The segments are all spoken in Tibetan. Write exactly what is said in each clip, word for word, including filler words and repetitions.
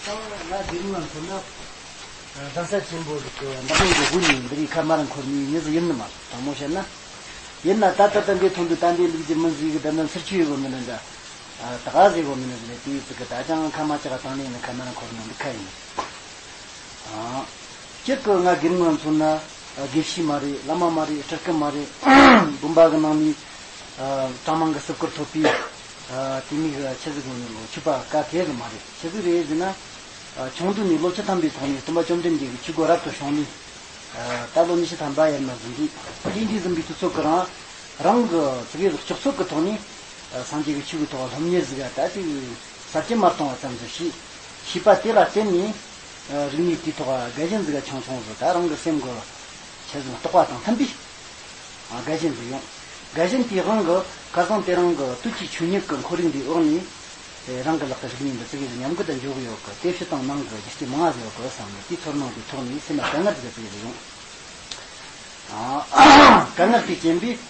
ང་དེ་རིང་ལ་མཚོན་ན། གདན་ས་ཆེན་པོ་ཞིག་གི་འདབ་ལོ་གི་དགུ་ནས་འདི་རིགས་ཁ་མར་འཁོར་ནས་མྱི་ཟིག་ཡིན་ནི་མ་རེད། དྲང་མོ་བཤད་ན། ཡིན་ན་ད་ལྟ་ད་འདི་ཐོན་དུས་ད་འདི་ལུག་རྒྱུ་མི་ཟིག་གི་ད་ནི་ཚུར་ཆུ་ཡོད་གོ་མི་ནི་འདྲ། ད་ག་ཟིག་གོ་མི་ནི་ཟིག་རེད། དེའི་ཚིག་གི་ད་ཅང་ཁ་མ་ཅག་དང་ནས་ནི་ཁ་མར་འཁོར་ནི་འདི་ཁ་ཡིན། གཅིག་གི་ང་དགེ་རྒན་མཚོན་ན། དགེ་བཤེས་མ་རེད། བླ་མ་མ་རེད། སྤྲུལ་སྐུ་མ་རེད། དགོན་པ་གི་ནང་ནས་གྲྭ་མང་གི་སྲིད་བཀུར་ཐོབ་པའི་དེ་མིན་གི་ཆི་ཟིག་ངོ་ནས་ལོ་ཆུ་པ་ཀ་དེ་ཟིག་མ་རེད། ཆི་ཟིག་རེད་ཟེར་ན། ཆུང་དུས་ནས་ལོ་བཅུ་ཐམ་པའི་ཐོག་ནས་སྟོན་པ་བཅོམ་ལྡན་འདས་ཀྱི་ཆོས་སྒོ་རབ་ཏུ་བྱུང་ནས། ད་ལོ་ཉི་ཤུ་ཐམ་པ་ཡར་མར་ཟིན་དུས་དེ་འདྲའི་ཟིན་པའི་དུས་ཚོད་ཀྱི་རང་རང་གི་ཙི་གེ་ཟིག་སྤྱི་ཚོགས་ཀྱི་ཐོག་ནས་སངས་རྒྱས་ཀྱི་ཆོས་ཀྱི་ཐོག་སློབ་གཉེར་ཟིག་ད་ཅིག་ཟབ་ཅིང་མ་སྟོང་བ་ཙམ་ཟིག་ཤེས་ཤེས་པ་དེ་ལ་བརྟེན་ནས། རིག་གནས་དེའི་ཐོག་དགའ་ཞེན་ཟིག་ཆུང་ཆུང་ཟིག་ད་རང་གི་སེམས་ཀྱི་ཆེད་དུ་རྟོགས་པ་དང་མཐུན་པའི་དགའ་ཞེན་ཟིག་ཡོང་། དགའ་ཞེན་དེའི་དབང་གིས་ཁ་སང་དེ་རིང་གི་དུས་ཀྱི་ཆོས་ཉིད་ཀྱི་ཁོར་ཡུག་འདིའི་འོག་ནས་རང་གི་ལག་གི་རིག་གནས་འདི་ཙི་གེ་ཟིག་ཉམས་རྒུད་དུ་འཇུག་གི་ཡོད་གི། དེ་ཕྱི་དང་ནང་གི་རྒྱུ་རྐྱེན་མང་ཟིག་ཡོད་གི་བསམ་ནས་དེའི་ཚོར་སྣང་དེའི་ཐོག་ནས་སེམས་ལ་དཀའ་ངལ་ཟིག་ཙི་གེ་ཟིག་ཡོང་། དཀའ་ངལ་དེ་རྐྱེན་པས།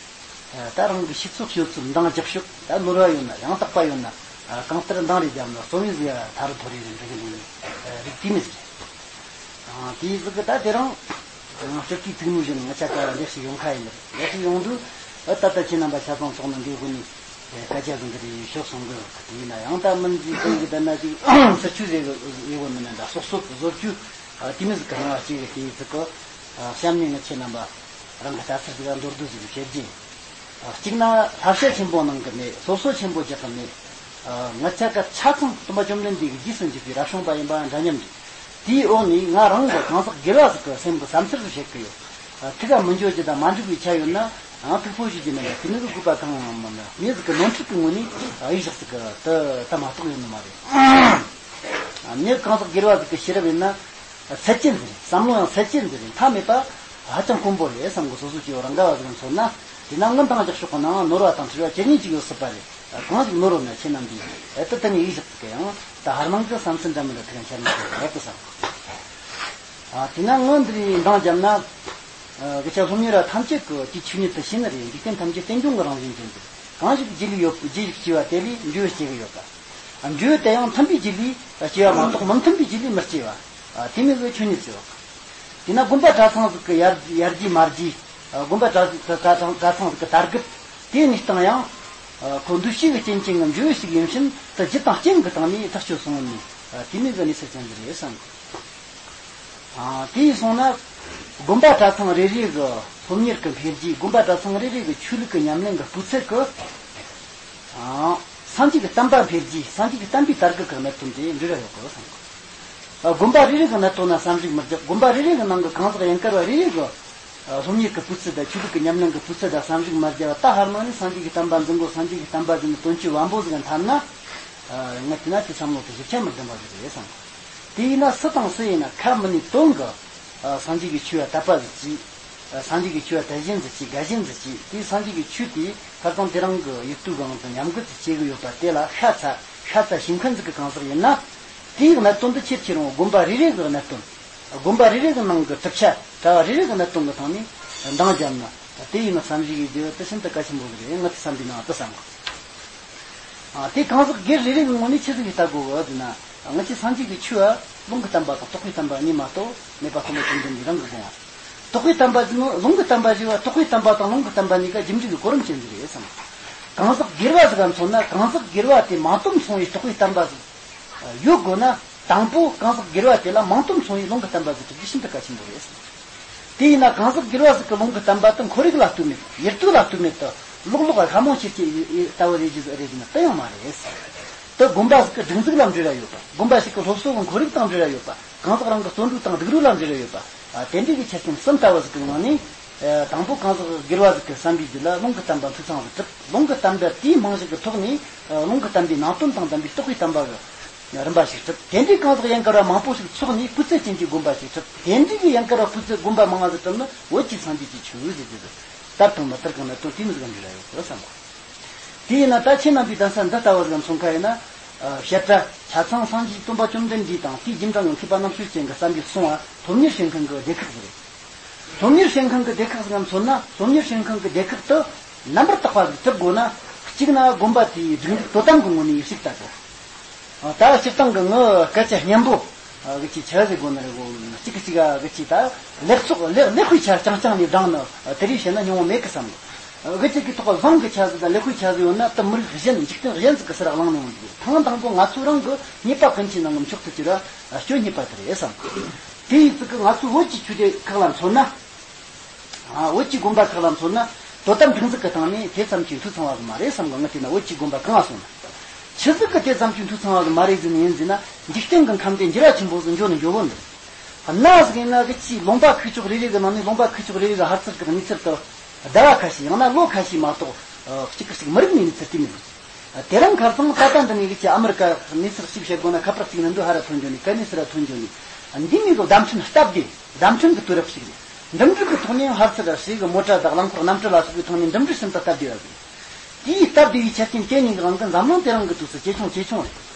ད་རང་གི་ཤེས་ཚོད་ཤེས་ཚོད་འདང་རྒྱག་ཤོག་ད་ནོར་བ་ཡོད་ན་ཡང་དག་པ་ཡོད་ན། གང་ལྟར་འདང་རེ་བརྒྱབ་ན་རྩོམ་ཡིག་ཟིག་ཐ་རུ་ཐོ་རེ་རེ་འབྲི་གི་འདུག་རིགས་དེ་མི་ཟིག་དེའི་ཟིག་གི་ད་དེ་རིང་སྤྲུལ་སྐུའི་ཐུགས་མོས་བཞིན་ང་ཅག་ག་ལེགས་ཤིག་ཡོང་ཁ་ཡིན། ལེགས་ཤིག་ཡོང་དུས་ད་ལྟ་ཁྱེད་རྣམ་པ་ཆ་ཚང་ཚོགས་ནས་འདིའི་སྒོ་ནས་སྐད་ཆ་ཟིན་གི་རེད་ཤོག་གསུང་གི་ཡིན་ན་ཡང་ད་མིན་ཟིག་དེ་གི་ད་ན་ཅིག་སུ་ཆུ་ཟེར་གི་ཡོད་གི་མིན་ན་འདྲ་སོག་སོག་བཟོ་རྒྱུ་དེ་མི་ཟིག་གི་རང་ལ་སྐྱེ་གི། དེའི་ཟིག་གི་གཤམ་ནས་ང་ཁྱེད་རྣམ་པ་རང་གི་ལྟ་ཚུལ་ཟིག་མདོར་བསྡུས་ཟིག་བཤད་རྒྱུ། གཅིག་ན་བསླབ་བྱ་ཆེན་པོ་གནང་གི་མེད། སློབ་གསོ་ཆེན་པོ་རྒྱག་གི་མེད། ང་ཅག་གི་ཆ་ཚང་སྟོན་པ་བཅོམ་ལྡན་འདས་ཀྱི་རྗེས་སུ་འཇུག་པའི་རབ་བྱུང་པ་ཡིན་པ་འདྲ་མཉམ་རེད། དེའི་འོག་ནས་ང་རང་གི་གང་ཟག་སྒེར་བ་ཟིག་གི་སེམས་ཀྱི་བསམ་ཚུལ་ཟིག་བཤད་གི་ཡོད། ཐུགས་ཀ་མི་འཇོག་རྒྱུ་དང་མ་འགྲིག་པའི་ཆ་ཡོད་ན་ཡང་ཐུགས་ཕོག་ཞུ་རྒྱུ་མིན་ལ་དེ་ནི་གི་དགོས་པ་གང་ཡང་མིན་ལ་མི་ཟིག་གི་ནོར་འཁྲུལ་གི་ངོས་ནས་ཡིག་ཞག་ཟིག་གི་དུ་ད་མ་གཏོགས་ཡོད་ནི་མ་རེད། མི་གང་ཟག་སྒེར་བ་ཟིག་གི་ཤེས་རབ་ཡིན་ན། ཚད་ཅན་ཟིག་རེད། བསམ་བློ་ཡང་ཚད་ཅན་ཟིག་རེད། མཐའ་མེད་པ་ཧ་ཅང་དཀོན་པོ་རེད་བསམ་གི། སོ་སོ་སྐྱེ་བོ་རང་ག་བ་ཟིག་མཚོན་ན་དེ་ན་སྔོན་དང་རྒྱག་ཕྱོགས་ཀྱི་ནང་ནོར་བ་དང་འཁྲུལ་བ་ཇི་སྙེད་ཅིག་ཡོད་སྲིད་པ་རེད། གང་ཞིག་ནོར་བ་ན་ཁྱེད་རྣམས་འདིས་ཨེ་ད་ད་ནི་ཡིག་ཞག་ཟིག་གི་ཡང་ད་ཧར་ནང་གི་བསམ་ཚུལ་འདྲ་མི་འདྲ་ཐུག་ཡང་ཁྱེད་རྣམས་ཀྱི་རེད་དུ་བསམ། དེ་ན་སྔོན་འདིར་འདང་བརྒྱབ་ན། དགེ་ཆ་སློབ་གཉེར་བ་ཐམས་ཅད་ཀྱི་དེ་ཆོས་ཉིད་དུ་ཤེས་ནི་རེད། འཇིག་རྟེན་ཐམས་ཅད་རྟེན་འབྱུང་གི་རང་བཞིན་ཅན་དུ་གང་ཞིག་རྗེས་ལུས་ཡོད་རྗེས་ལུས་སྐྱེ་བ་དེ་ལས་འབྲས་བུ་སྐྱེ་གི་ཡོད་པ། འབྲས་བུ་དེ་ཡང་མཐུན་པའི་རྗེས་ལུས་སྐྱེ་བ་མ་གཏོགས་མི་མཐུན་པའི་རྗེས་ལུས་མི་སྐྱེ་བ། དེ་མིན་གྱི་ཆོས་ཉིད་ཟེར་བ། དེས་ན་དགོན་པ་གྲྭ་ཚང་ཟིག་གི་ཡར་ཡར་རྒྱས་མར་རྒྱས། དགོན་པ་གྲྭ་གྲྭ་ཚང་གྲྭ་ཚང་ཟིག་གི་དར་རྒུད། དེའི་གནས་སྟངས་ཡང་། ཁོ་འདུ་ཤེས་ཀྱི་རྐྱེན་ཅན་གྱི་འབྲས་བུ་ཞིག་ཡིན་ཕྱིན་དུ་རྒྱུ་དང་རྐྱེན་གྱི་སྟེང་ནས་ཐག་གཅོད་སོང་ནས། དེ་མིན་གྱི་གནས་ཚུལ་ཅན་ཟིག་རེད་བསམ། དེ་ཡིན་སོང་ན། དགོན་པ་གྲྭ་ཚང་རེ་རེ་གི་སློབ་གཉེར་གྱི་འཕེལ་རྒྱས། དགོན་པ་གྲྭ་ཚང་རེ་རེ་གི་ཆོས་ལུགས་ཀྱི་ཉམས་ལེན་གྱི་སྤུས་ཚད་ཀྱི། སངས་རྒྱས་ཀྱི་བསྟན་པ་འཕེལ་རྒྱས། སངས་རྒྱས་ཀྱི་བསྟན་པའི་དར་རྒུད་ཀྱི་གནད་དོན་དེ་འབྲེལ་བ་ཡོད་དགོས་བསམ་གི། དགོན་པ་རེ་རེ་གི་གནད་དོན་ན་བསམ་གཞིག་མི་རྒྱག་དགོན་པ་རེ་རེ་གི་ནང་གི་གང་ཟག་ཡན་གར་བ་རེ་རེ་གི། སློབ་གཉེར་གྱི་སྤུས་ཚད་དང་ཆོས་ལུགས་ཀྱི་ཉམས་ལེན་གྱི་སྤུས་ཚད་དང་བསམ་གཞིག་མ་བརྒྱབ་པ་ད་ཧར་ནང་ནས་སངས་རྒྱས་ཀྱི་བསྟན་པ་འཛིན་དགོས། སངས་རྒྱས་ཀྱི་བསྟན་པ་འཛིན་ནི་དོན་སྤྱི་བམ་པོ་ཟིག་འཐབ་ན། ང་དེ་ན་དེ་བསམ་བློ་དེ་ཞིབ་ཆ་མི་ལྡན་པ་ཟིག་རེད་བསམ། དེ་ཡིན་ན་སུ་དང་སུ་ཡིན་ན་ཁ་མི་ནུས་དོན་གི། སངས་རྒྱས་ཀྱི་ཆོས་ལ་དད་པ་ཟིག་གྱིས། སངས་རྒྱས་ཀྱི་ཆོས་ལ་དད་ཞེན་ཟིག་གྱིས། དགའ་ཞེན་ཟིག་གྱིས། དེ་སངས་རྒྱས་ཀྱི་ཆོས་དེ་ཁ་སང་དེ་རིང་གི་ཡིག་ཐོག་གང་དུ་ཉམས་རྒུད་ཟིག་བྱེད་གི་ཡོད་པ་དེ་ལ་ཤ་ཚ་ཤ་ཚ་ཞེན་མཁན་ཟིག་གི་གང་ཟག་ཡིན་ན། དེའི་གནད་དོན་དེ་ཁྱེར་ཁྱེར་རུང་དགོན་པ་རེ་རེ་གི་གནད་དོན། དགོན་པ་རེ་རེ་གི་ནང་གི་གྲུབ་ཆ་གྲྭ་བ་རེ་རེ་གི་གནད་དོན་གི་སྟེང་ནས་འདང་བརྒྱབ་ན་དེ་ཡིན་ན་བསམ་གཞིག་ཡེད་རྒྱུ་དེ་ཤིན་ཏུ་གལ་ཆེན་པོ་ཟིག་རེད། ང་དེ་བསམ་པའི་ནང་དུ་བསམ་གི། དེ་གང་ཟག་སྒེར་རེ་རེ་གི་ངོས་ནས་ཆི་ཟིག་གི་ལྟ་དགོས་གི་ཟེར་ན། ང་ཚོས་སངས་རྒྱས་ཀྱི་ཆོས་ལ་ལུང་གི་བསྟན་པ་དང་རྟོགས་པའི་བསྟན་པ་གཉིས་མ་གཏོགས་མེད་པ་ཁོ་ན་ཅན་དུ་འདི་རང་གི་དགོངས་པ། རྟོགས་པའི་བསྟན་པ་ཟེར་ནོ་ལུང་གི་བསྟན་པ་ཟེར་བ་རྟོགས་པའི་བསྟན་པ་དང་ལུང་གི་བསྟན་པ་གཉིས་ཀ་རྒྱུ་འབྲས་ཀྱི་གོ་རིམ་ཅན་ཟིག་རེད་བསམ། གང་ཟག་སྒེར་བ་ཟིག་ག་མཚོན་ན་གང་ཟག་སྒེར་བ་དེ་མ་སྟོངས་སོང་བའི་རྟོགས་པའི་བསྟན་པ་ཟིག་ཡོད་དགོས་ན། དང་པོ་གང་ཟག་སྒེར་བ་དེ་ལ་མིང་དོན་མཚུངས་པའི་ལུང་གི་བསྟན་པ་ཟིག་གྲུབ་རྒྱུ་ཤིན་ཏུ་གལ་ཆེན་པོ་རེད། དེ་ཡིན་ན་གང་ཟག་སྒེར་བ་ཟིག་གི་ལུང་གི་བསྟན་པ་དེ་ཁོར་ཡུག་ལ་ལྟོས་མེད་ཡིད་རྟོན་ལ་ལྟོས་མེད་དུ་ལོག་ལོག་ལྷ་མོ་ཆེར་སྐྱེ་ལྟ་བུ་རེད་ཀྱི་ཟིག་རེད་ཀྱི་ན་དེ་ཡང་མ་རེད། དེ་དགོན་པ་ཟིག་གི་སྒྲིག་འཛུགས་ལ་འབྲེལ་བ་ཡོད་པ། དགོན་པ་ཞིག་གི་སློབ་གསོ་གི་ཁོར་ཡུག་དང་འབྲེལ་བ་ཡོད་པ། གང་ཟག་རང་གི་བརྩོན་འགྲུས་དང་སྡུག་རུས་ལ་འབྲེལ་བ་ཡོད་པ། དེ་འདྲའི་གི་ཆ་རྐྱེན་གསུམ་ལྟ་བུ་ཟིག་གི་ངང་ནས། དང་པོ་གང་ཟག་སྒེར་བ་ཟིག་གི་བསམ་པའི་རྒྱུད་ལ་ལུང་གི་བསྟན་པ་འཐུས་ཚང་ཟིག་གྲུབ། ལུང་གི་བསྟན་པ་དེའི་རྨང་གཞི་གི་ཐོག་ནས་ལུང་གི་བསྟན་པའི་ནང་དོན་དང་ལྡན་པའི་རྟོགས་པའི་བསྟན་པ་གི་རིམ་པ་ཞིག་གྲུབ། དེ་འདྲའི་གང་ཟག་ཡན་གར་བ་མང་པོ་ཞིག་ཚོགས་ནས་སྤུས་ཚད་ཅན་གྱི་དགོན་པ་ཞིག་གྲུབ། དེ་འདྲའི་གི་ཡན་གར་བ་སྤུས་ཚད་དགོན་པ་མང་ང་ཟིག་གྲུབ་ན་བོད་ཀྱི་སངས་རྒྱས་ཀྱི་ཆོས་ཟེར་རྒྱུ་ཟིག་དར་དང་མི་དར་གི་གནད་དོན་དེ་མི་ཟིག་ག་འབྲེལ་བ་ཡོད་གི་བསམ་གོ། དེ་ཡིན་ན་ད་ཁྱེད་རྣམ་པའི་གདན་ས་འདི་ལྟ་བུ་ཟིག་ག་མཚོན་ཁ་ཡིན་ན། བཤད་གྲྭ་ཆ་ཚང་སངས་རྒྱས་སྟོན་པ་བཅོམ་ལྡན་འདས་དང་དེའི་རྗེས་འབྲང་གི་མཁས་པ་རྣམ་དཔྱོད་ཅན་གྱི་བསམ་པས་གསུངས་པ་སློབ་གཉེར་བྱེད་མཁན་གྱི་སྡེ་ཁག་ཟིག་རེད། སློབ་གཉེར་བྱེད་མཁན་གྱི་སྡེ་ཁག་ཟིག་ག་མཚོན་ན་སློབ་གཉེར་བྱེད་མཁན་གྱི་སྡེ་ཁག་ཏུ་རྣམ་པར་དག་པ་ཟིག་གྲུབ་དགོས་ན། གཅིག་ན་དགོན་པ་དེའི་སྒྲིག་འཛུགས་དོ་དམ་གྱི་ངོས་ནས་ཡིག་ཚིག་ལྟ་དགོས། ད་སྤྱིར་བཏང་གི་ངའི་སྐད་ཆ་སྙན་པོ་གི་ཅིག་ཆ་ཟིག་གོ་ནི་རེད་གོ། གཅིག་གི་གཅིག་ག་གི་ཅིག་ད་ལེགས་ཚོགས་ལེགས་ལེགས་ཤོས་ཆ་རྐྱང་རྐྱང་ནས་བགྲངས་ནི་དེ་རིགས་བཤད་ན་སྙིང་བོ་མེད་གི་བསམ་གི། གི་ཅིག་གི་ཐོག་བཟང་གི་ཆ་ཟིག་དང་ལེགས་ཤོས་ཆ་ཟིག་ཡོད་ན་ད་མི་རིགས་གཞན་འཇིག་རྟེན་གཞན་ཟིག་གི་སར་བླངས་ནས་ཡོང་གི། ཐེངས་དང་པོ་ང་ཚོ་རང་གི་རྙེད་པ་ཀུན་གྱི་ནང་གི་མཆོག་ཏུ་གྱུར་བ་སྤྱོད་རྙེད་པ་དེ་རེད་བསམ། དེ་ཡི་ཚིག་གི་ང་ཚོའི་བོད་ཀྱི་ཆོས་སྡེ་ཁག་ལ་མཚོན་ན། ཨ། བོད་ཀྱི་དགོན་པ་ཁག་ལ་མཚོན་ན་དོ་དམ་སྒྲིག་འཛུགས་ཀྱི་སྟེང་ནས་དེ་ཙམ་གྱིས་འཐུས་ཚང་བ་ཟིག་མ་རེད་བསམ་གི། ང་བལྟས་ན་བོད་ཀྱི་དགོན་པ་གང་ང་སོང་ན། ཆི་ཟིག་གི་དེ་ཙམ་གྱིས་འཐུས་ཚང་བ་ཟིག་མ་རེད་ཟེར་ནས་ཡིན་ཟེར་ན། འཇིག་རྟེན་གྱི་ཁམས་དེ་འགྱུར་བ་ཆེན་པོ་ཟིག་འགྱོ་ནས་འགྱོ་གོ་འདུག་གནའ་ཟིག་ཡིན་ན་གི་ཅིག་ལུང་པ་ཁུག་ཀྱོག་རེ་རེ་གི་ནང་ནས་ལུང་པ་ཁུག་ཀྱོག་རེ་རེ་གི་ཧར་ཚུར་གི་གནས་ཚུལ་དུ་ཟླ་བ་ཁ་ཤས་ཡང་ན་ལོ་ཁ་ཤས་མ་གཏོགས་གཅིག་གི་གཅིག་མི་རིག་ནས་གནས་ཚུལ་དེ་མིན། དེ་རིང་ཁ་སང་ད་ལྟ་འདི་ནས་གི་ཅིག་ཨ་མི་རི་ཀ་གནས་ཚུལ་གཅིག་བཤད་དགོས་ན་ཁ་པར་གཅིག་ནས་འདི་ཧ་ར་ཐོན་འགྱོ་ནས་ག་ནས་སུ་ར་ཐོན་འགྱོ་ནས། འདི་མིན་གི་བརྡ་འཕྲིན་སྟབས་བདེ། བརྡ་འཕྲིན་གྱི་དུས་རབས་ཤིག་རེད། འགྲིམ་འགྲུལ་གྱི་ཐོག་ནས་ཧར་ཚུར་ར་ཞིག་གི་མོ་ཊ་དང་རླངས་འཁོར་གནམ་གྲུ་ལ་སོགས་པའི་ཐོག་ནས་འགྲིམ་འགྲུལ་ཤིན་ཏུ་སྟབས་བདེ་བ་རེད། དེའི་སྟབས་བདེ་བའི་ཆ་རྐྱེན་དེ་གཉིས་ཀྱི་དབང་གིས་འཛམ་གླིང་དེ་རིང་གི་དུས་སུ་ཇེ་ཆུང་ཇེ་ཆུང་རེད།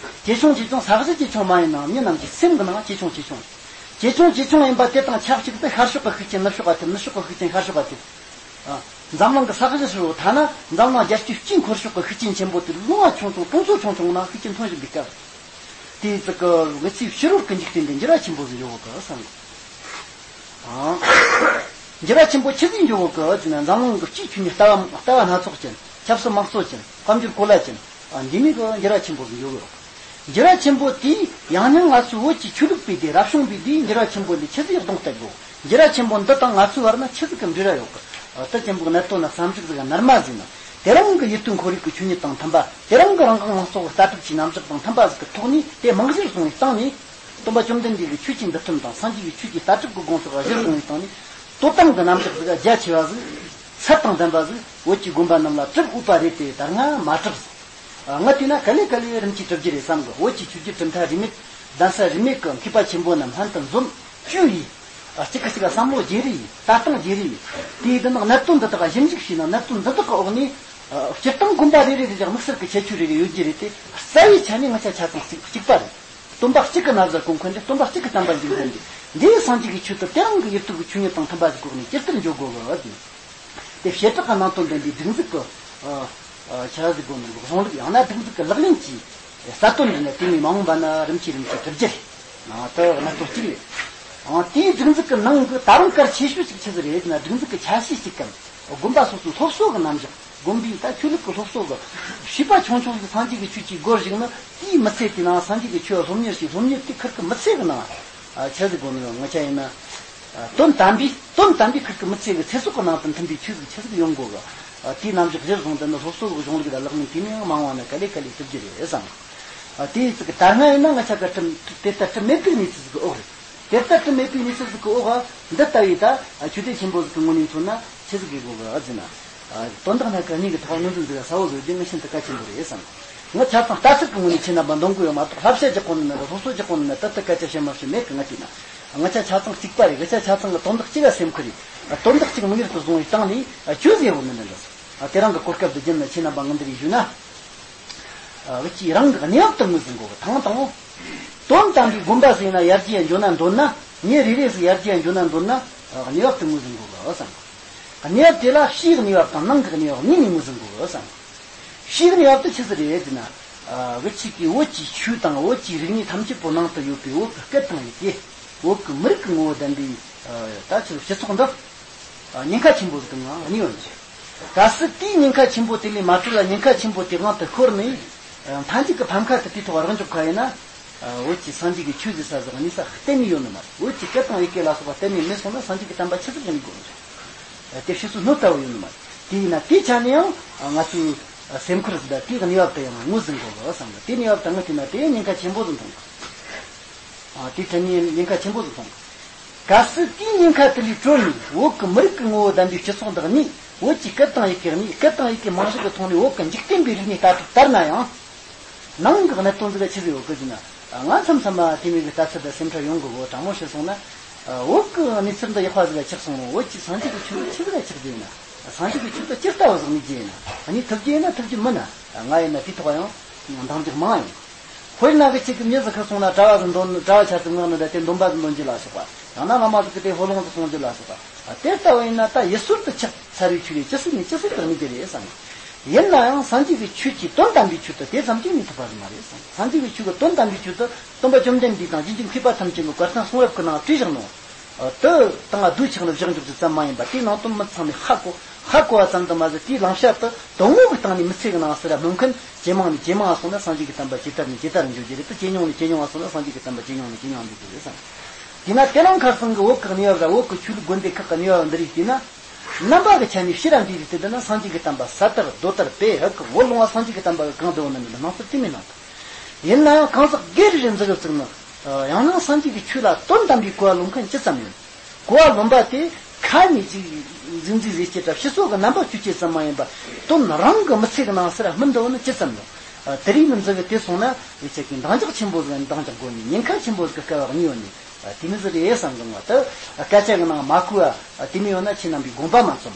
ཇེ་ཆུང་ཇེ་ཆུང་ས་གཞི་ཇེ་ཆུང་མ་ཡིན་ནའང་མི་རྣམས་ཀྱི་སེམས་ཀྱི་ནང་ཇེ་ཆུང་ཇེ་ཆུང་རེད། ཇེ་ཆུང་ཇེ་ཆུང་ཡིན་པ་དེ་དང་ཆབས་ཅིག་ཏུ་ཤར་ཕྱོགས་ཀྱི་ཤུགས་རྐྱེན་ནུབ་ཕྱོགས་ལ་ཐེབས། ནུབ་ཕྱོགས་ཀྱི་ཤུགས་རྐྱེན་ཤར་ཕྱོགས་ལ་ཐེབས། ཨ། འཛམ་གླིང་གི་ས་གཞི་ཧྲིལ་བོ་ཐ་ན་འཛམ་གླིང་རྒྱལ་སྤྱིའི་དཀྱིལ་འཁོར་ཕྱོགས་ཀྱི་ཤུགས་རྐྱེན་ཆེན་པོ་དེ་ལུང་བ་ཆུང་ཆུང་གྲོང་ཚོ་ཆུང་ཆུང་ནང་ཤུགས་རྐྱེན་ཐོན་བཞིན་པའི་སྐབས། དེའི་ཚིག་གི་ང་ཚོའི་ཕྱི་རོལ་གྱི་འཇིག་རྟེན་འདི་འགྱུར་བ་ཆེན་པོ་ཟིག་ཡོད་གི་བསམ་གི། ཨང་། འགྱུར་བ་ཆེན་པོ་ཆི་ཟིག་འགྱུར་གི་ཟེར་ན། འཛམ་གླིང་གི་སྤྱིའི་ཆོས་ཉིད་ལྟ་བ་ལྟ་བ་སྣ་ཚོགས་ཅན། ཆབ་སྲིད་དམངས་གཙོ་ཅན། དཔལ་འབྱོར་གོ་ལ་ཅན། ཨ། འདི་མིན་གི་འགྱུར་བ་ཆེན་པོ་ཟིག་འགྱུར་གི། འགྱུར་བ་ཆེན་པོ་དེས་ཡང་སྙིང་ང་ཚོའི་བོད་ཀྱི་ཆོས་ལུགས་པའི་སྡེ་རབ་བྱུང་པའི་སྡེའི་འགྱུར་བ་ཆེན་པོ་འདི་ཆི་ཟིག་གདོང་གཏད་དགོས། འགྱུར་བ་ཆེན་པོ་འདི་དང་ང་ཚོའི་བར་ན་ཆི་ཟིག་གི་འབྲེལ་བ་ཡོད་གི། ཨ། དེ་ཅན་པོ་གནད་དོན་ན་བསམ་གཞིག་ཟིག་རྣལ་མ་ཟིག་ན། དེ་རིང་གི་ཡིད་རྟོན་ཁོར་ཡུག་གི་ཆོས་ཉིད་དང་མཐུན་པ། དེ་རིང་གི་རང་དབང་མང་ཚོགས་ཀྱི་ལྟ་གྲུབ་ཀྱི་རྣམ་གཞག་དང་མཐུན་པ་ཟིག་གི་ཐོག་ནས་དེ་རྨང་གཞིར་བཟུང་བའི་སྟེང་ནས། སྟོན་པ་བཅོམ་ལྡན་འདས་ཀྱི་ཆོས་ཀྱི་འདུལ་ཁྲིམས་དང་སངས་རྒྱས་ཀྱི་ཆོས་ཀྱི་ལྟ་གྲུབ་ཀྱི་དགོངས་དག་གཞིར་བཟུང་བའི་སྟེང་ནས། དོ་དམ་གྱི་རྣམ་གཞག་ཟིག་རྒྱ་ཆེ་བ་ཟིག་ཚད་དང་ལྡན་པ་ཟིག་བོད་ཀྱི་དགོན་པ་རྣམས་ལ་གྲུབ་འོས་པ་རེད་དེ། ད་སྔ་མ་གྲུབ་ཟིག་ང་བལྟས་ན་ག་ལེ་ག་ལེ་རིམ་གྱིས་གྲུབ་རྒྱུ་རེད་བསམ་གི། བོད་ཀྱི་ཆོས་བརྒྱུད་གྲུབ་མཐའ་རིས་མེད། གདན་ས་རིས་མེད་ཀྱི་མཁས་པ་ཆེན་པོ་རྣམས་སྔོན་དུ་འཛོམས་བཅུག་ཡིས། གཅིག་གིས་གཅིག་ལ་བསམ་བློ་བརྗེ་རེས་ཡིས། ལྟ་སྟངས་བརྗེ་རེས་ཡིས། དེའི་དེ་ནང་གནད་དོན་འདི་དག་ཞིབ་འཇུག་བྱས་ན། གནད་དོན་འདི་དག་གི་འོག་ནས། སྤྱིར་བཏང་དགོན་པ་རེ་རེ་རེ་བཞག་དམིགས་བསལ་གྱི་ཁྱད་ཆོས་རེ་རེ་ཡོད་རྒྱུ་རེད་དེ། རྩ་བའི་ཆ་ནས་ང་ཆ་ཆ་ཚང་གཅིག་གཅིག་པ་རེད། སྟོན་པ་གཅིག་གི་ན་བཟའ་གོན་མཁན་དེ། སྟོན་པ་གཅིག་གི་བསྟན་པ་འཛིན་མཁན་དེ། འདིའི་སངས་རྒྱས་ཀྱི་ཆོས་དེ་དེ་རིང་གི་ཡུལ་དུས་ཀྱི་ཆོས་ཉིད་དང་མཐུན་པ་ཞིག་གི་འོག་ནས་ཇི་ལྟར་འཇོག་དགོས་གི་ཟེར། དེ་བྱེ་བྲག་གི་ནང་དོན་ལྡན་པའི་སྒྲིག་འཛུགས་ཀྱི། ཨ། ཨ། ཆ་ཟིག་དགོས་ནི་གཞུང་ལུགས། ཡང་ན་སྒྲིག་འཛུགས་ཀྱི་ལག་ལེན་གྱི་རྩ་དོན་འདི་ནི་དེ་མིན་མ་འོངས་པ་ན་རིམ་གྱིས་རིམ་གྱིས་གྲུབ་རྒྱུ་རེད། ཨ། དེ་གནད་དོན་གཅིག་རེད། ཨ། དེའི་སྒྲིག་འཛུགས་ཀྱི་ནང་གི་ད་རུང་གལ་ཆེ་ཤོས་ཤིག་ཆི་ཟིག་རེད་ཟེར་ན། སྒྲིག་འཛུགས་ཀྱི་ཆ་ཤས་གཅིག་གམ། དགོན་པ་སོ་སོའི་སློབ་གསོ་གི་རྣམ་གཞག་དགོན་པའི་ད་ཆོས་ལུགས་ཀྱི་སློབ་གསོ་གི་བྱིས་པ་ཆུང་ཆུང་ཞིག་སངས་རྒྱས་ཀྱི་ཆོས་ཀྱི་སྒོར་ཞུགས་ན། དེའི་མི་ཚེ་དེ་ནང་སངས་རྒྱས་ཀྱི་ཆོས་སློབ་གཉེར་ཞིག་སློབ་གཉེར་དེ་ཁུར་གི་མི་ཚེ་གི་ནང་། ཨ། ཆ་ཟིག་དགོས་ནི་ཡོད། ང་ཆ་ཡིན་ན། ཨ། དོན་དམ་པའི་དོན་དམ་པའི་ཁུར་གི་མི་ཚེ་གི་ཚེ་སྲོག་གི་ནང་དུ་མཐུན་པའི་ཆོས་ཟིག་ཆི་ཟིག་ཡོང་དགོས་གི། ཨ། དེའི་རྣམ་གཞག་གཞིར་བཟུང་དུ་ནི་སློབ་གསོ་གི་གཞུང་ལུགས་དང་ལག་ལེན་དེ་མིན་ཡང་མང་བ་ནི་ག་ལེ་ག་ལེ་གྲུབ་རྒྱུ་རེད་བསམ། ཨ། དེའི་ཚིག་གི་ད་སྔ་ཡིན་ན་ང་ཆ་ག་གྲུབ་དེ་ལྟར་གྲུབ་མེད་པའི་གནས་ཚུལ་ཟིག་གི་འོག་རེད། དེ་ལྟར་གྲུབ་མེད་པའི་གནས་ཚུལ་ཟིག་གི་འོག་འདི་ལྟ་བུའི་ད་ཆོས་སྡེ་ཆེན་པོ་ཟིག་གི་ངོས་ནས་མཚོན་ན་ཆི་ཟིག་གི་དགོས་གི་ཟེར་ན། ཨ། དོན་དག་སྣ་ཁ་གཉིས་ཀྱི་ཐོག་ངོས་འཛིན་ཟིག་གསལ་བོ་བཟོ་རྒྱུ་ནི་ཤིན་ཏུ་གལ་ཆེན་པོ་རེད་བསམ། ང་ཆ་ཚང་ལྟ་ཚུལ་གྱི་ངོས་ནས་ཁྱེད་རྣམ་པ་འདོན་གི་ཡོད་མ་གཏོགས། བསླབ་བྱ་རྒྱག་གོ་ནི་ན་ར་སློབ་གསོ་རྒྱག་གོ་ནི་ན་ད་ལྟ་སྐད་ཆ་བཤད་མ་བཤད་མེད་གི། ང་བལྟས་ན་ང་ཆ་ཆ་ཚང་གཅིག་པ་རེད། ང་ཆ་ཆ་ཚང་གི་དོན་དག་གཅིག་ལ་སེམས་ཁུར་རེད། དོན་དག་གཅིག་དམིགས་ཡུལ་དུ་བཟུང་བའི་སྟེང་ནས་ཆོས་ཟེར་བོ་མི་འདྲ་འདྲ། དེ་རིང་གི་གོ་སྐབས་འདི་བརྒྱུད་ནས་ཁྱེད་རྣམ་པ་ངོ་འདི་རིགས་ཞུས་ན། ཨ། འུ་ཅག་རང་གི་གནས་བབ་དེ་ངོས་འཛིན་དགོས་གི། དང་དང་པོ། དོན་དམ་པའི་དགོན་པ་ཟིག་ཡིན་ན་ཡར་རྒྱས་འགྱོ་ན་འདོད་ན། མི་རེ་རེ་ཟིག་ཡར་རྒྱས་འགྱོ་ན་འདོད་ན། ཨ། གནས་བབ་དེ་ངོས་འཛིན་དགོས་གི་བསམ། གནས་བབ་དེ་ལ་ཕྱིའི་གནས་བབ་དང་ནང་གི་གནས་བབ་གཉིས་ནས་ངོས་འཛིན་དགོས་གི་བསམ། ཕྱིའི་གནས་བབ་དེ་ཆི་ཟིག་རེད་ཟེར་ན། ཨ། འུ་ཅག་གི་བོད་ཀྱི་ཆོས་དང་བོད་ཀྱི་རིག་གནས་ཐམས་ཅད་པོ་ནང་དུ་ཡོད་པའི་བོད་ཀྱི་སྐད་དང་ཡི་གེ། བོད་ཀྱི་མི་རིགས་ཀྱི་ངོ་བོ་ལྡན་པའི། ཨ། ད་ཆི་སྤྱི་ཚོགས་འདི། ཨ། ཉེན་ཁ་ཆེན་པོ་ཟིག་གི་ངང་གནས་ཡོད་ནི། གལ་སྲིད་དེའི་ཉེན་ཁ་ཆེན་པོ་དེ་ལས་མ་གྲོལ་ལ། ཉེན་ཁ་ཆེན་པོ་དེ་དབང་དུ་ཤོར་ནས། ཨ། མཐའ་མཇུག་གི་ཕམ་ཁ་དེ་དེའི་ཐོག་རག་འཇོག་ག་ཡིན་ན། ཨ། བོད་ཀྱི་སངས་རྒྱས་ཀྱི་ཆོས་ཟེར་ས་ཟིག་གནས་ས་གཏན་ནས་ཡོད་ནི་མ་རེད། བོད་ཀྱི་སྐད་དང་ཡི་གེ་ལ་སོགས་པ་གཏན་ནས་མེད་སོང་ན་སངས་རྒྱས་ཀྱི་བསྟན་པ་ཆི་ཟིག་གནས་དགོས་ནི་རེད། དེ་ཡིན་ན་དེའི་ཆ་ནས་ཡང་ང་ཚོས་དེའི་ཆ་ནས་ཡང་ང་ཚོས་སེམས་ཁུར་ཟིག་དང་དེའི་གནས་བབ་དེ་ཡང་ངོས་འཛིན་དགོས་གི་བསམ་གི། དེའི་གནས་བབ་དེ་ངོས་བལྟས་ན་དེ་ཉེན་ཁ་ཆེན་པོ་ཟིག་མཐོང་གི། ཨ། དེའི་ཐད་ནས་ཉེན་ཁ་ཆེན་པོ་ཟིག་མཐོང་གི། གལ་སྲིད་དེའི་ཉེན་ཁ་དེ་ལས་གྲོལ་ནས་བོད་ཀྱི་མི་རིགས་ཀྱི་ངོ་བོ་ལྡན་པའི་སྤྱི་ཚོགས་འདི་གནས། བོད་ཀྱི་སྐད་དང་ཡི་གེ་གནས། སྐད་དང་ཡི་གེ་རྨང་གཞི་གི་ཐོག་ནས་བོད་ཀྱི་འཇིག་རྟེན་པའི་རིག་གནས་ལྟ་གྲུབ་དར་ན་ཡང་། ནང་གི་གནད་དོན་འདི་ག་ཆི་ཟིག་ཡོད་གི་ཟེར་ན། ང་མཚམས་མཚམས་མ་དེ་མོ་གི་ལྟ་ཚུལ་དང་སེམས་ཁྲལ་ཡོང་གི་གོ། དྲང་མོ་བཤད་སོང་ན། བོད་གི་གནས་ཚུལ་འདི་ཡག་པ་ཟིག་ལ་ཆགས་སོང་། བོད་ཀྱི་སངས་རྒྱས་ཀྱི་ཆོས་འདི་ཆི་ཟིག་ལ་ཆགས་རྒྱུ་ཡིན་ན། སངས་རྒྱས་ཀྱི་ཆོས་འདི་ཇི་ལྟ་བུ་ཟིག་གནས་རྒྱུ་ཡིན་ན། གནས་ཐུབ་རྒྱུ་ཡིན་ན་ཐུབ་རྒྱུ་མིན་ན། ང་ཡིན་ན་དེའི་ཐོག་ཡང་འདང་རྒྱག་མང་ཡིན། དཔེར་ན་གི་ཅིག་གི་མྱི་ཟིག་ཁ་སོང་ན་གྲྭ་བ་ཟིག་འདོན། གྲྭ་བ་ཆ་ཟིག་མངགས་ནི་འདྲ། དེ་འདོན་པ་ཟིག་འདོན་རྒྱུ་ལ་སོགས་པ། ཡང་ན་བླ་མ་ཟིག་གི་དེ་ཕོ་ལོང་ཟིག་གསུང་རྒྱུ་ལ་སོགས་པ། དེ་ལྟ་བུ་ཡིན་ན་ད་ཡུལ་སྲོལ་དུ་ཆགས་ཚར་བའི་ཆོས་ལས་ཇི་སྲིད་ནས་ཇི་སྲིད་དུ་གནས་རྒྱུ་རེད་བསམ། ཡིན་ན་ཡང་སངས་རྒྱས་ཀྱི་ཆོས་ཀྱི་དོན་དམ་པའི་ཆོས་དེ་དེ་ཙམ་གྱིས་ནི་ཐུབ་པ་ཟིག་མ་རེད་བསམ། སངས་རྒྱས་ཀྱི་ཆོས་ཀྱི་དོན་དམ་པའི་ཆོས་དེ་སྟོན་པ་བཅོམ་ལྡན་འདས་དང་རྗེས་འཇུག་མཁས་པ་ཐམས་ཅད་ཀྱིས་གར་སང་གསུང་རབ་ཀྱི་ནང་བྲིས་བཞག་ནོ། དེ་དང་རྡོས་ཆགས་ནས་བཞག་འཇོག་རྒྱུ་ཙམ་མ་ཡིན་པ། དེའི་ནང་དོན་མི་ཚང་མས་ཧ་གོ་ཧ་གོ་བ་ཙམ་དུ་མ་ཟད། དེའི་བླང་བྱ་དེ་དོན་དངོས་ཀྱི་སྟེང་ནས་མི་ཚེ་གི་ནང་ཟེར་ར་སྨོན་མཁན་ཇེ་མང་ནས་ཇེ་མང་སོང་ན། སངས་རྒྱས་ཀྱི་བསྟན་པ་ཇི་ལྟར་ནས་ཇི་ལྟར་འགྱུར་རྒྱུ་རེད། དེ་ཇེ་ཉུང་ནས་ཇེ་ཉུང་བ་སོང་ན་སངས་རྒྱས་ཀྱི་བསྟན་པ་ཇེ་ཉུང་ནས་ཇེ་ཉུང་འགྱུར་རྒྱུ་རེད་བསམ། དེས་ན་དེ་རིང་ཁར་སང་གི་བོད་ཀྱི་གནས་བབ་ར་བོད་ཀྱི་ཆོས་ལུགས་དགོན་སྡེ་ཁག་གི་གནས་བབ་འདི་རིགས་བལྟས་ན། རྣམ་པ་གི་ཆ་ནས་ཕྱིར་ར་འདྲིས་རིགས་དེ་འདི་ན་སངས་རྒྱས་ཀྱི་བསྟན་པ་ཟ་ཐར་རྡོ་ཐར་པེ་ཧ་ཀི་བོ་ལོང་བ་སངས་རྒྱས་ཀྱི་བསྟན་པ་གི་གང་དུ་བོ་ན་མི་འདུག། སྣང་ཚུལ་དེ་མིན་ནང་དུ། ཡིན་ན་ཡང་གང་ཟག་སྒེར་རེ་འཛིན་གི་བཙུགས་ནི། ཡང་ན་སངས་རྒྱས་ཀྱི་ཆོས་ལ་དོན་དམ་པའི་གོ་བ་ལོན་མཁན་ཅི་ཙམ་ཡོད། གོ་བ་ལོན་པ་དེ་ཁ་ནས་ཅིག་འཛིན་འཛིན་ཟེར་སྐྱེ་དྲ་ཕྱི་སོ་གི་རྣམ་པ་བཅོས་སྐྱེ་ཙམ་མ་ཡིན་པ། དོན་རང་གི་མི་ཚེ་གི་ནང་སར་སྨིན་འདུག་ནི་ཅི་ཙམ་ཡོད། དེ་རིགས་མི་འཛིན་གི་དེ་སོང་ན་ཡི་ཆད་ཀྱི་འདང་རྒྱག་ཆེན་པོ་ཟིག་འདང་རྒྱག་དགོས་ནི། ཉེན་ཁ་ཆེན་པོ་ཟིག་གི་སྐལ་བ་གཉིས་ཡོད་ནི། དེ་མི་ཟིག་རེད་བསམ་གི། ང་ད་སྐད་ཆ་གི་ནང་མ་གོ་བ་དེ་མི་ཡོད་ན་ཁྱེད་རྣམ་པའི་དགོངས་པ་མ་ཚོམ།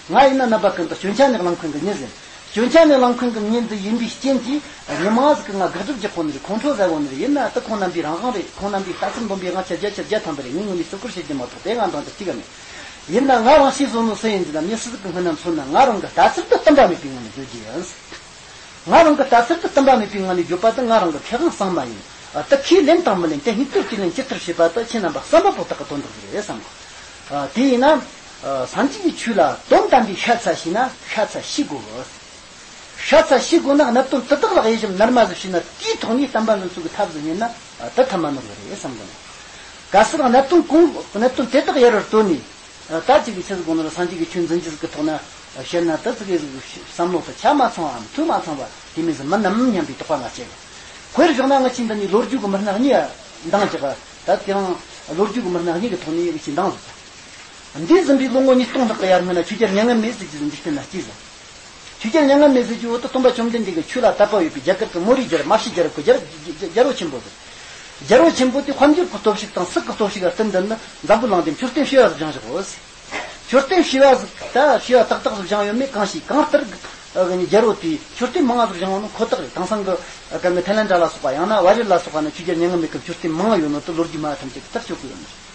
ང་ཡིན་ན་རྣམ་པ་ཀུན་ཏུ་སྐྱོན་ཆ་ནི་གླེང་མཁན་གི་མྱི་ཟིག། སྐྱོན་ཆ་ནི་གླེང་མཁན་གི་མྱི་འདི་ཡིན་པའི་རྐྱེན་གྱིས་མྱི་མང་ཟིག་གིས་ང་དགག་སྒྲུབ་རྒྱག་གོ་ནི་རེད། ཁོང་ཁྲོ་ཟ་གོ་ནི་རེད། ཡིན་ན་ད་ཁོང་རྣམ་པའི་རང་དབང་རེད། ཁོང་རྣམ་པའི་ལྟ་ཚུལ་འདོན་པའི་དབང་ཆ་བརྒྱ་ཆ་བརྒྱ་ཐམ་པ་རེད། ངས་དངོས་གནས་བརྩི་བཀུར་བྱེད་རྒྱུ་མ་གཏོགས་དེ་ང་འདང་རྒྱག་གི་མེད། ཡིན་ན་ང་རང་ཤེས་བཟོ་ནོ་སུ་ཡིན་ཟེར་ན། མྱི་སུ་ཟིག་གི་སྔུན་ན་མཚོན་ན་ང་རང་གི་ལྟ་ཚུལ་དེ་བསྟུན་པ་མེད་པའི་ངང་ནས་བརྗོད་རྒྱུ་ཡིན། ང་རང་གི་ལྟ་ཚུལ་དེ་བསྟུན་པ་མེད་པའི་ངང་ནས་བརྗོད་པ་དེ་ང་རང་གི་ཁེ་དབང་གཙང་མ་ཡིན། ཨ། དེ་ཁས་ལེན་དང་མི་ལེན། དེ་སྙིགས་དོར་གྱི་ལེན་ཇི་ལྟར་བྱེད་པ་དེ་ཁྱེད་རྣམ་པ་བསམ་པ་པོ་དག་གི་དོན་དག་རེད་བསམ་གི། ཨ། དེ་ཡིན་ན། ཨ། སངས་རྒྱས་ཀྱི་ཆོས་ལ་དོན་དམ་པའི་ཤ་ཚ་ཤེས་ན་ཤ་ཚ་ཤེས་དགོས་གི། ཤ་ཚ་ཤེས་དགོས་ན་གནད་དོན་དེ་དག་ལ་དབྱེ་ཞིབ་ནར་མ་ཟིག་བྱས་ན། དེའི་ཐོག་ནས་བསྟན་པ་འཛིན་ཚུལ་གྱི་ཐབས་ཟིག་རྙེད་ན། ཨ། དེ་ཐབས་མ་ནོར་བ་རེད་བསམ་གི། གལ་སྲིད་གནད་དོན་གོང་གནད་དོན་དེ་དག་ཡར་ར་བཏོན་ནས། ད་ཅིག་གི་ཆི་ཟིག་དགོངས་ནོར་སངས་རྒྱས་ཀྱི་ཆོས་འཛིན་རྒྱུ་ཟིག་གི་ཐོག་ན་བཤད་ན། ད་ཅིག་གི་བསམ་བློ་དེ་ཆ་མ་ཚང་བའམ་འཐུས་མ་ཚང་བ་དེ་མོ་ཟིག་མིན་ནམ་སྙམ་པའི་དོགས་པ་ང་སྐྱེ་གི། དཔེར་བཞག་ན་ང་ཆོ་འདི་ནས་ལོ་རྒྱུས་ཀྱི་མི་སྣ་གཉིས་འདང་རྒྱག་ག། ད་དེ་རིང་ལོ་རྒྱུས་ཀྱི་མི་སྣ་གཉིས་ཀྱི་ཐོག་ནས་ཡི་གེ་ཅིག་འདང་ཟིག། འདས་ཟིན་པའི་ལོ་ངོ་ཉིས་སྟོང་ལྷག་གི་ཡར་སྔོན་ན་ཆོས་རྒྱལ་མྱ་ངན་མེད་ཟེར་རྒྱུ་ཟིག་འཇིག་རྟེན་ན་སྐྱེས་ཟིག། ཆོས་རྒྱལ་མྱ་ངན་མེད་ཟེར་རྒྱུ་བོ་དེ་སྟོན་པ་བཅོམ་ལྡན་འདས་ཀྱི་ཆོས་ལ་དད་པ་ཡོད་པའི་རྒྱ་གར་གྱི་མོ་རའི་རྒྱལ་རབས། མ་ཕྱི་རྒྱལ་རབས་ཀྱི་རྒྱལ་རྒྱལ་རྒྱལ་པོ་ཆེན་པོ་ཟིག། རྒྱལ་པོ་ཆེན་པོ་དེ་དཔལ་འབྱོར་གྱི་སྟོབས་ཤུགས་དང་སྲིད་ཀྱི་སྟོབས་ཤུགས་ལ་བརྟེན་ཏེ་ནི་འཛམ་བུ་གླིང་འདིར་མཆོད་རྟེན་བྱེ་བ་ཟིག་བཞེངས་བཞག་གོ། མཆོད་རྟེན་བྱེ་བ་ཟིག་ད་བྱེ་བ་ཏག་ཏག་ཟིག་བཞེངས་ཡོད་མེད་གང་ཤེས། གང་ལྟར་གི་རྒྱལ་པོ་དེས་མཆོད་རྟེན་མང་ང་ཟིག་བཞེངས་ཡོད་ནི་ཁོ་ཐག་རེད། དེང་སང་གི་ག་ནི་ཐའི་ལན་ཌ་ལ་སོགས་པ། ཡང་ན་ཝ་རི་ལ་སོགས་པ་ན་ཆོས་རྒྱལ་མྱ་ངན་མེད་ཀྱི་མཆོད་རྟེན་མང་ང་ཡོད་ནོ་དེ་ལོ་རྒྱུས་མ་ཐམས་ཅད་ཀྱིས་དེར་ཆོད་གི་ཡོད་ནི་རེད།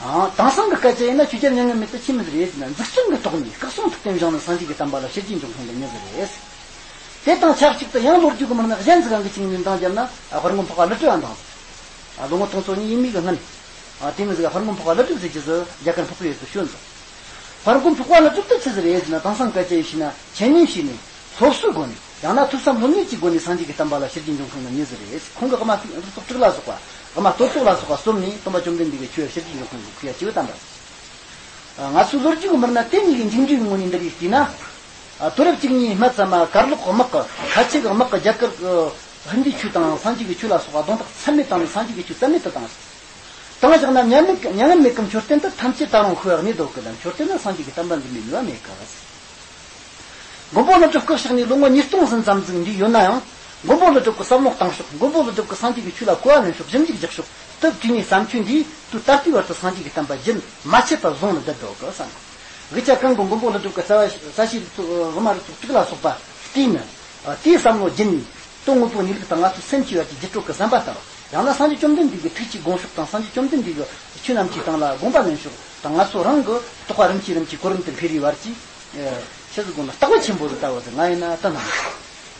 ཨང་། དེང་སང་གི་སྐད་ཆ་ཡིན་ན་ཆོས་རྒྱལ་མྱ་ངན་མེད་དེ་ཆི་མོ་ཟིག་རེད་ཟེར་ན། འཛུགས་སྐྲུན་གྱི་ཐོག་ནས་སྐུ་གསུང་ཐུགས་རྟེན་བཞེངས་ནས་སངས་རྒྱས་ཀྱི་བསྟན་པ་ལ་ཕྱིར་རྒྱས་འབྱུང་མཁན་གྱི་མྱི་ཟིག་རེད། དེ་དང་ཆབས་ཅིག་ཏུ་ཡང་ལོ་རྒྱུས་ཀྱི་མི་སྣ་གཞན་ཟིག་གང་གི་ཅིག་ནས་འདང་བརྒྱབ་ན། ཨ། དཔལ་མགོན་འཕགས་པ་ཀླུ་སྒྲུབ་པ་འདང་ཟིག། ཨ། ལོ་ངོ་སྟོང་ཚོ་གཉིས་ཡས་མས་གི་སྔོན། ཨ། དེ་མོ་ཟིག་ག་དཔལ་མགོན་འཕགས་པ་ཀླུ་སྒྲུབ་ཟེར་རྒྱུ་ཟིག་རྒྱ་གར་འཕགས་པའི་ཡུལ་དུ་བྱོན་ཟིག། དཔལ་མགོན་འཕགས་པ་ཀླུ་སྒྲུབ་དེ་ཆི་ཟིག་རེད་ཟེར་ན། དེང་སང་སྐད་ཆ་ཡིས་བཤད་ན་འཆད་ཉན་བྱས་ནས། སློབ་གསོའི་སྒོ་ནས། ཡང་ན་ཐོས་བསམ་སློབ་གཉེར་གྱི་སྒོ་ནས་སངས་རྒྱས་ཀྱི་བསྟན་པ་ལ་ཕྱིར་རྒྱས་འབྱུང་མཁན་གྱི་མྱི་ཟིག་རེད། ཁོང་གིས་དབུ་མ་རྩ་བ་རིགས་ཚོགས་དྲུག་ལ་སོགས་པ། དབུ་མ་སྟོད་ཚོགས་ལ་སོགས་པ་གསུམ་ནས་སྟོན་པ་བཅོམ་ལྡན་འདས་ཀྱི་ཆོས་ཕྱིར་རྒྱས་འབྱུང་མཁན་གྱི་ཁུར་ཡ་བྱས་པའི་བསྟན་པ་ཟིག། ང་ཚོའི་ལོ་རྒྱུས་ཀྱི་མི་སྣ་དེ་གཉིས་ཀྱི་འཇིགས་འཇིགས་ཀྱི་ངོས་ནས་འདི་རིགས་བལྟས་ན། དུས་རབས་བཅུ་གཉིས་སྨད་ཙམ་མ་གར་ལོག་གི་དམག་གིས། ཁ་ཆེ་གི་དམག་གིས་རྒྱ་གར་གྱི་ཧིན་དུའི་ཆོས་དང་སངས་རྒྱས་ཀྱི་ཆོས་ལ་སོགས་པ་རྡུང་རྡེག་ཚད་མེད་བཏང་ནས་སངས་རྒྱས་ཀྱི་ཆོས་རྩ་མེད་དུ་བཏང་ཟིག། དེང་སང་ན་མྱ་ངན་མེད་ཀྱི་མཆོད་རྟེན་དེ་ཐམས་ཅད་ད་རུང་ཤུལ་བ་གནས་སྡོད་གི་ལ། མཆོད་རྟེན་ན་སངས་རྒྱས་ཀྱི་བསྟན་པ་འཛིན་པའི་ནུས་པ་མེད་གི། མགོན་པོ་ཀླུ་སྒྲུབ་སྐུ་གཤེགས་ནས་ལོ་ངོ་ཉིས་སྟོང་ཟིན་ཙམ་ཟིག་འདས་ཡོད་ན་ཡང་། མགོན་པོ་ཀླུ་སྒྲུབ་ཀྱི་བསམ་བློ་བཏང་ཕྱོགས། མགོན་པོ་ཀླུ་སྒྲུབ་ཀྱིས་སངས་རྒྱས་ཀྱི་ཆོས་ལ་གོ་བ་ལེན་ཕྱོགས། ཞིབ་འཇུག་རྒྱག་ཕྱོགས། དེ་དུས་ནས་བསམ་ཚུལ་འདིས་དུས་ད་ལྟའི་བར་དུ་སངས་རྒྱས་ཀྱི་བསྟན་པ་རྒྱུན་མ་ཆད་པར་བཟུང་ནས་བསྡད་འདུག་གི་བསམ། གི་ཆ་གང་གི་མགོན་པོ་ཀླུ་སྒྲུབ་ཀྱི་རྩ་བ་རྩ་ཤེས་རིགས་ཚོགས་དབུ་མ་རིགས་ཚོགས་དྲུག་ལ་སོགས་པ་བལྟས་ནས། དེའི་བསམ་བློ་བརྒྱུད་ནས། དོན་དངོས་པོའི་གནས་ལུགས་དང་ང་ཚོའི་སེམས་ཀྱི་བར་གྱི་རྒྱུད་གྲོགས་ཀྱི་བསམ་པ་ལྟར། ཡང་ན་སངས་རྒྱས་བཅོམ་ལྡན་འདས་ཀྱི་ཐུགས་ཀྱི་དགོངས་ཕྱོགས་དང་། སངས་རྒྱས་བཅོམ་ལྡན་འདས་ཀྱི་ཆོས་རྣམས་ཀྱི་སྟེང་ལ་དགོངས་པ་ལེན་ཕྱོགས་དང་། ང་ཚོ་རང་གི་རྟོག་པ་རིམ་གྱིས་རིམ་གྱིས་གོ་རིམ་དུ་འཕེལ་བའི་བར་གྱི། ཆི་ཟིག་དགོངས་ན་རྟགས་མ་ཆེན་པོ་ཟིག་ལྟ་བུ་ཟིག་ང་ཡིན་ན་ད་སྣང་།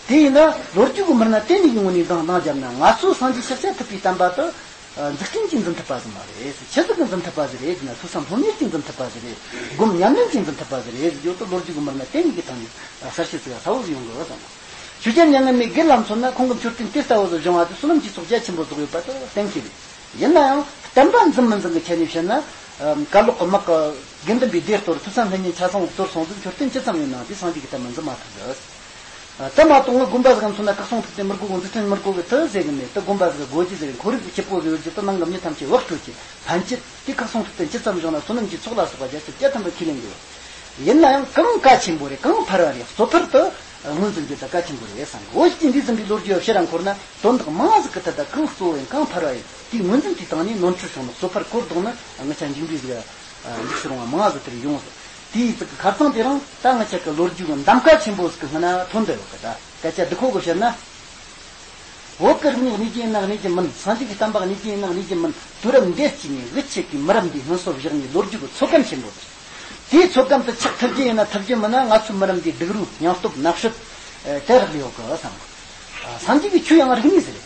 དེ་ཡིན་ན་ལོ་རྒྱུས་ཀྱི་མི་སྣ་དེ་གཉིས་ཀྱི་ངོས་ནས་འདང་འདང་བརྒྱབ་ན། ང་ཚོ་སངས་རྒྱས་ཤཱཀྱ་ཐུབ་པའི་བསྟན་པ་དེ། འཛུགས་སྐྲུན་གྱིས་འཛིན་ཐུབ་པ་ཟིག་མ་རེད། ཆི་ཟིག་གིས་འཛིན་ཐུབ་པ་ཟིག་རེད་ཟེར་ན། ཐོས་བསམ་སློབ་གཉེར་གྱིས་འཛིན་ཐུབ་པ་ཟིག་རེད། སྒོམ་ཉམས་ལེན་གྱིས་འཛིན་ཐུབ་པ་ཟིག་རེད་ཟེར་རྒྱུ་དེ་ལོ་རྒྱུས་ཀྱི་མི་སྣ་དེ་གཉིས་ཀྱི་ཐོག་ནས་གསལ་བཤད་ཟིག་ག་ལྟ་བུ་ཟིག་ཡོང་གི་བསམ། ཆོས་རྒྱལ་མྱ་ངན་མེད་སྒེར་ལ་མཚོན་ན། ཁོང་གི་མཆོད་རྟེན་དེ་ལྟ་བུ་ཟིག་བཞེངས་པ་དེ་བསོད་ནམས་ཀྱི་ཚོགས་རྒྱ་ཆེན་པོ་རྫོགས་ཡོད་པ་དེ་གཏན་འཁེལ་རེད། ཡིན་ན་ཡང་བསྟན་པ་འཛིན་མི་འཛིན་གྱི་ཆ་ནས་བཤད་ན། གར་ལོག་གི་དམག་གིས་དགེ་འདུན་པའི་སྡེ་གཏོར། ཐོས་བསམ་སློབ་གཉེར་ཆ་ཚང་བོ་གཏོར་སོང་ཟིག། མཆོད་རྟེན་ཇི་ཙམ་ཡོད་ནའང་དེས་སངས་རྒྱས་ཀྱི་བསྟན་པ་འཛིན་མ་ཐུབ་ཟིག། ཨ། དེ་མ་གཏོགས་ངས་དགོན་པ་ཟིག་མཚོན་ན། བཀའ་གསུང་ཐུགས་རྟེན་མི་དགོས་གི། འཛུགས་སྐྲུན་མི་དགོས་གི་དེ་ཟེར་གི་མེད། དེ་དགོན་པ་ཟིག་དགོས་རྒྱུ་ཟིག་རེད། ཁོར་ཡུག་སྐྱིད་པོ་ཟིག་ཡོད་རྒྱུ་དེ་ནང་གི་མྱི་ཐམས་ཅད་བག་སྤྲོད་ཀྱི་ཕན་ཆེད་དེ། བཀའ་གསུང་ཐུགས་རྟེན་ཇི་ཙམ་བཞེངས་ན་བསོད་ནམས་ཀྱི་ཚོགས་ལ་སོགས་པ་རྒྱ་ཆེར་བརྒྱ་ཐམ་པ་ཁས་ལེན་གི་ཡོད། ཡིན་ན་ཡང་གང་གལ་ཆེན་པོ་རེད། གང་ཕལ་བ་རེད། གཙོ་ཕལ་དུ་ངོས་འཛིན་རྒྱུ་དེ་གལ་ཆེན་པོ་རེད་བསམ་གི། འོ་ཅི་འདས་ཟིན་པའི་ལོ་རྒྱུས་ཕྱིར་ར་འཁོར་ན། དོན་དག་མང་ཟིག་གི་ཐད་དུ་གང་གཙོ་བོ་ཡིན། གང་ཕལ་བ་ཡིན། དེའི་ངོས་འཛིན་དེའི་སྟེང་ནས་ནོར་འཁྲུལ་བྱུང་ནོ། གཙོ་ཕལ་སྐོར་བསྡོམས་ན་ང་ཆ་མཇུག་འབྲས་ཟིག་འཇིགས་སུ་རུང་བ་མང་ཟིག་དེར་ཡོང་ཟིག། དེའི་ཚིག་གི་ཁ་རྩང་དེ་རིང་ད་ང་ཆ་གི་ལོ་རྒྱུས་ཀྱི་གདམ་ཀ་ཆེན་པོ་ཟིག་གི་སྔུན་ན་ཐོན་བསྡད་ཡོད་གི། ད་སྐད་ཆ་འདི་ཁོ་གི་བཤད་ན། བོད་ཀྱི་རིག་གནས་གནས་རྒྱུ་ཡིན་ན་གནས་རྒྱུ་མིན། སངས་རྒྱས་ཀྱི་བསྟན་པ་གནས་རྒྱུ་ཡིན་ན་གནས་རྒྱུ་མིན། དུས་རབས་འདིར་བརྩིས་ནས་འུ་ཆོ་གི་མི་རབས་འདིས་སྔོན་སོ་བཞག་ནས་ལོ་རྒྱུས་ཀྱི་ཚོད་བགམ་ཆེན་པོ་ཟིག། དེའི་ཚོད་བགམ་དུ་ཆགས་ཐུབ་རྒྱུ་ཡིན་ན་ཐུབ་རྒྱུ་མིན་ན། ང་ཚོའི་མི་རབས་འདིའི་སྡུག་རུས་སྙིང་སྟོབས་ནག་ཤོད་དེ་རག་ལས་ཡོད་གི་བསམ། སངས་རྒྱས་ཀྱི་ཆོས་ཡང་རིག་གནས་ཟེར།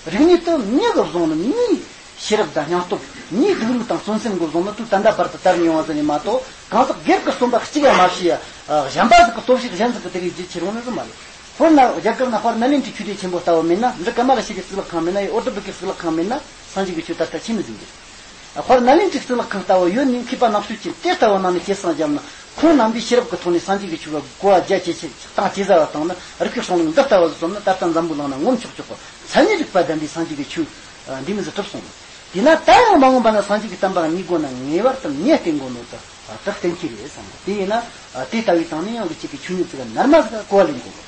རིག་གནས་དེ་མྱི་གི་བཟུང་ནི། མྱིའི་ཤེས་རབ་དང་སྙིང་སྟོབས། མྱིའི་སྡུག་རུས་དང་བརྩོན་སེམས་གི་བཟུང་ནི་དེ་ད་ལྟ་བར་དུ་དར་མྱོང་བ་ཟིག་ནི་མ་གཏོགས། གང་ཟག་སྒེར་གྱི་རྩོམ་པ་གཅིག་ཡང་མ་ཤེས་ཡ། གཞན་པ་ཟིག་གི་སྟོབས་ཤུགས་གཞན་ཟིག་གི་དེ་རིགས་བརྒྱུད་ཁྱེར་འོང་ནི་ཟིག་མ་རེད། དཔེར་ན་རྒྱ་གར་ན་དཔལ་ནཱ་ལེནྡྲའི་ཆོས་སྡེ་ཆེན་པོ་ལྟ་བུ་མེད་ན། འདི་ཀ་མ་ལ་ཤཱི་ཀའི་གཙུག་ལག་ཁང་མེད་ན་ཡང་། ཨོ་ཏ་པི་ཀའི་གཙུག་ལག་ཁང་མེད་ན། སངས་རྒྱས་ཀྱི་ཆོས་ད་ལྟ་ཆི་མི་ཟིན་གི། དཔལ་ནཱ་ལེནྡྲའི་གཙུག་ལག་ཁང་ལྟ་བུ་ཡོད་ནི་མཁས་པ་ནག་ཤོད་ཀྱི་དེ་ལྟ་བུ་ནང་ནས་སྐྱེད་སྲིང་བརྒྱབ་ན། ཁོང་རྣམ་པའི་ཤེས་རབ་ཀྱི་ཐོག་ནས་སངས་རྒྱས་ཀྱི་ཆོས་ལ་གོ་བ་རྒྱ་ཇེ་ཆེ་གཏིང་ཇེ་ཟབ་བཏང་ན། རིག་པའི་གཞུང་ལུགས་འདི་ལྟ་བུ་ཟིག་རྩོམ་ན། ད་ལྟ་འཛམ་བུའི་གླིང་ན་ངོམ་ཆོག་ཆོག་གི་མཚན་ཉིད་རིག་པ་ལྡན་པའི་སངས་རྒྱས་ཀྱི་ཆོས་འདི་མོ་ཟིག་གྲུབ་སོང་ནོ། དེས་ན་ད་ཡང་མ་འོངས་པ་ན་སངས་རྒྱས་ཀྱི་བསྟན་པ་རྙེད་དགོས་ན། ངེས་པར་དུ་མྱི་བསྟེན་དགོས་ནོ་དེ་ད་གཏན་འཁེལ་རེད་བསམ་གི། དེ་ཡིན་ན་དེ་ལྟ་བུའི་སྟེང་ནས་ཡང་གི་ཅིག་གི་ཆོས་ཉིད་ཅིག་ག་ནར་མ་ཟིག་ག་གོ་བ་ལེན་དགོས།